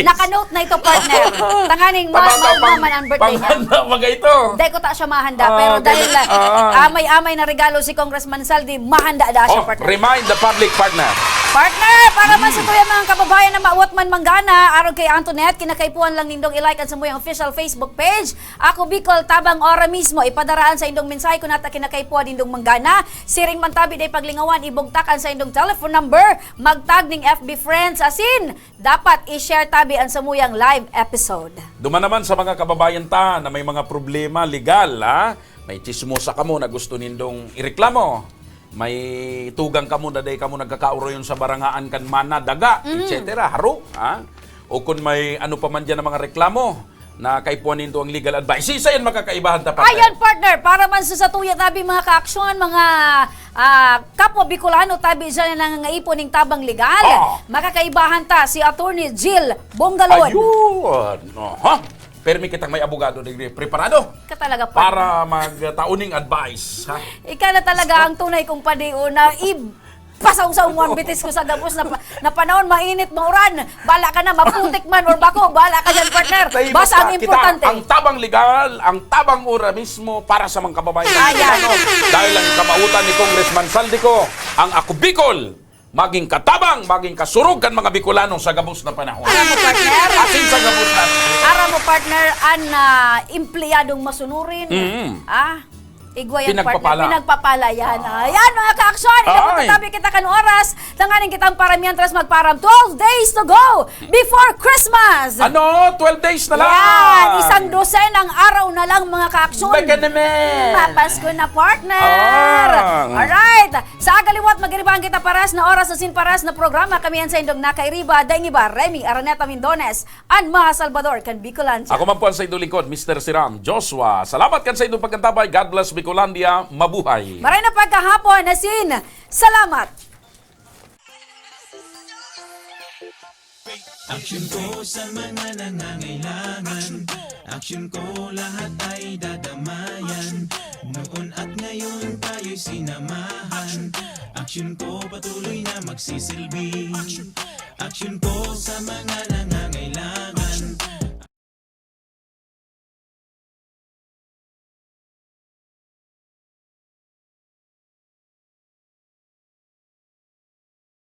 naka-note na ito, partner. Tanganing ma-, ma-, man ang birthday niya. Pamahanda, mga ito. Dahil ko ta siya mahanda, pero dahil, ah, amay-amay na regalo si Congressman Saldi, mahanda da siya, partner. Remind the public, partner. Partner, para man sa tuyang mga kababayan na mawot man manggana, arog kay Antoinette, kinakaipuhan lang nindong i-like ang samuyang official Facebook page. Ako Bicol, tabang ora mismo, ipadaraan sa indong mensahe kun ata kinakaipuhan nindong manggana. Siring man tabi, dai paglingawan, ibugtak ang sa indong telephone number, magtag ning F B friends, asin dapat i-share tabi an samuyang live episode. Duman naman sa mga kababayan ta na may mga problema legal, ha? May tsismosa kamo na gusto nindong ireklamo. May tugang kamo na dai kamo nagkakaurayon sa barangaan kan mana, daga, Mm. et cetera. Haro, ha? O kun may ano pa man diyan na mga reklamo, na kaipuhan nindo ang legal advice. Isa yan makakaibahan ta, partner. Ayan, partner. Para man sa satuya tabi, mga kaaksyon, mga, ah, kapwa Bicolano tabi dyan na nangangaipon ning tabang legal. Oh. Makakaibahan ta si Attorney Jill Bongalon. Ayun. Aha. Permi kitang may abogado digdi. Preparado? Ka talaga, partner. Para magtao ning advice, ha? Ika na talaga ang tunay kong padion na ib- Pasawsaw mo ang bitis ko sa gabos na pa-, na panahon, mainit, mauran. Bala ka na, maputik man or bako. Bala ka dyan, partner. Tahimik Basta ang ka. Kita, importante. Ang tabang legal, ang tabang ora mismo para sa mga kababayan Ayan. Pilipino. Dahil ang kamautan ni Congressman Saldico, ang Ako Bicol, maging katabang, maging kasurog kan mga Bicolano sa gabos na panahon. Aram mo, partner? Asin sa gabos na. Aram mo, partner, an, ah, empleyadong masunurin. Mm. Ah, Igwa yan, partner. Pinagpapala. Pinagpapala yan. Ah. Ayan, mga kaaksyon, inabot na Ay. tabi kita kan oras. Tanganing kitang para mientras magparam. Twelve days to go before Christmas. Ano? Twelve days na lang? Yan, isang dosenang araw na lang, mga kaaksyon. Baka naman. Mapasko na, partner. Ah. Alright. Sa agaliwat, magiribahan kita paras na oras asin paras na programa. Kami yan sa indong nakairiba. Daing iba, Remy Araneta Mindones. An mga Salvador kan Bicolandia. Ako man po ang sa inyong lingkod, Mister Siram Joshua. Salamat kan sa inyong pagkantabay. God bless Bicolandia. Mabuhay. Maray na pagkahapon, asin. Salamat. Aksyon ko sa mga nangangailangan. Aksyon ko lahat ay dadamayan. Noon at ngayon tayo'y sinamahan. Aksyon ko patuloy na magsisilbi. Aksyon ko sa mga nangangailangan.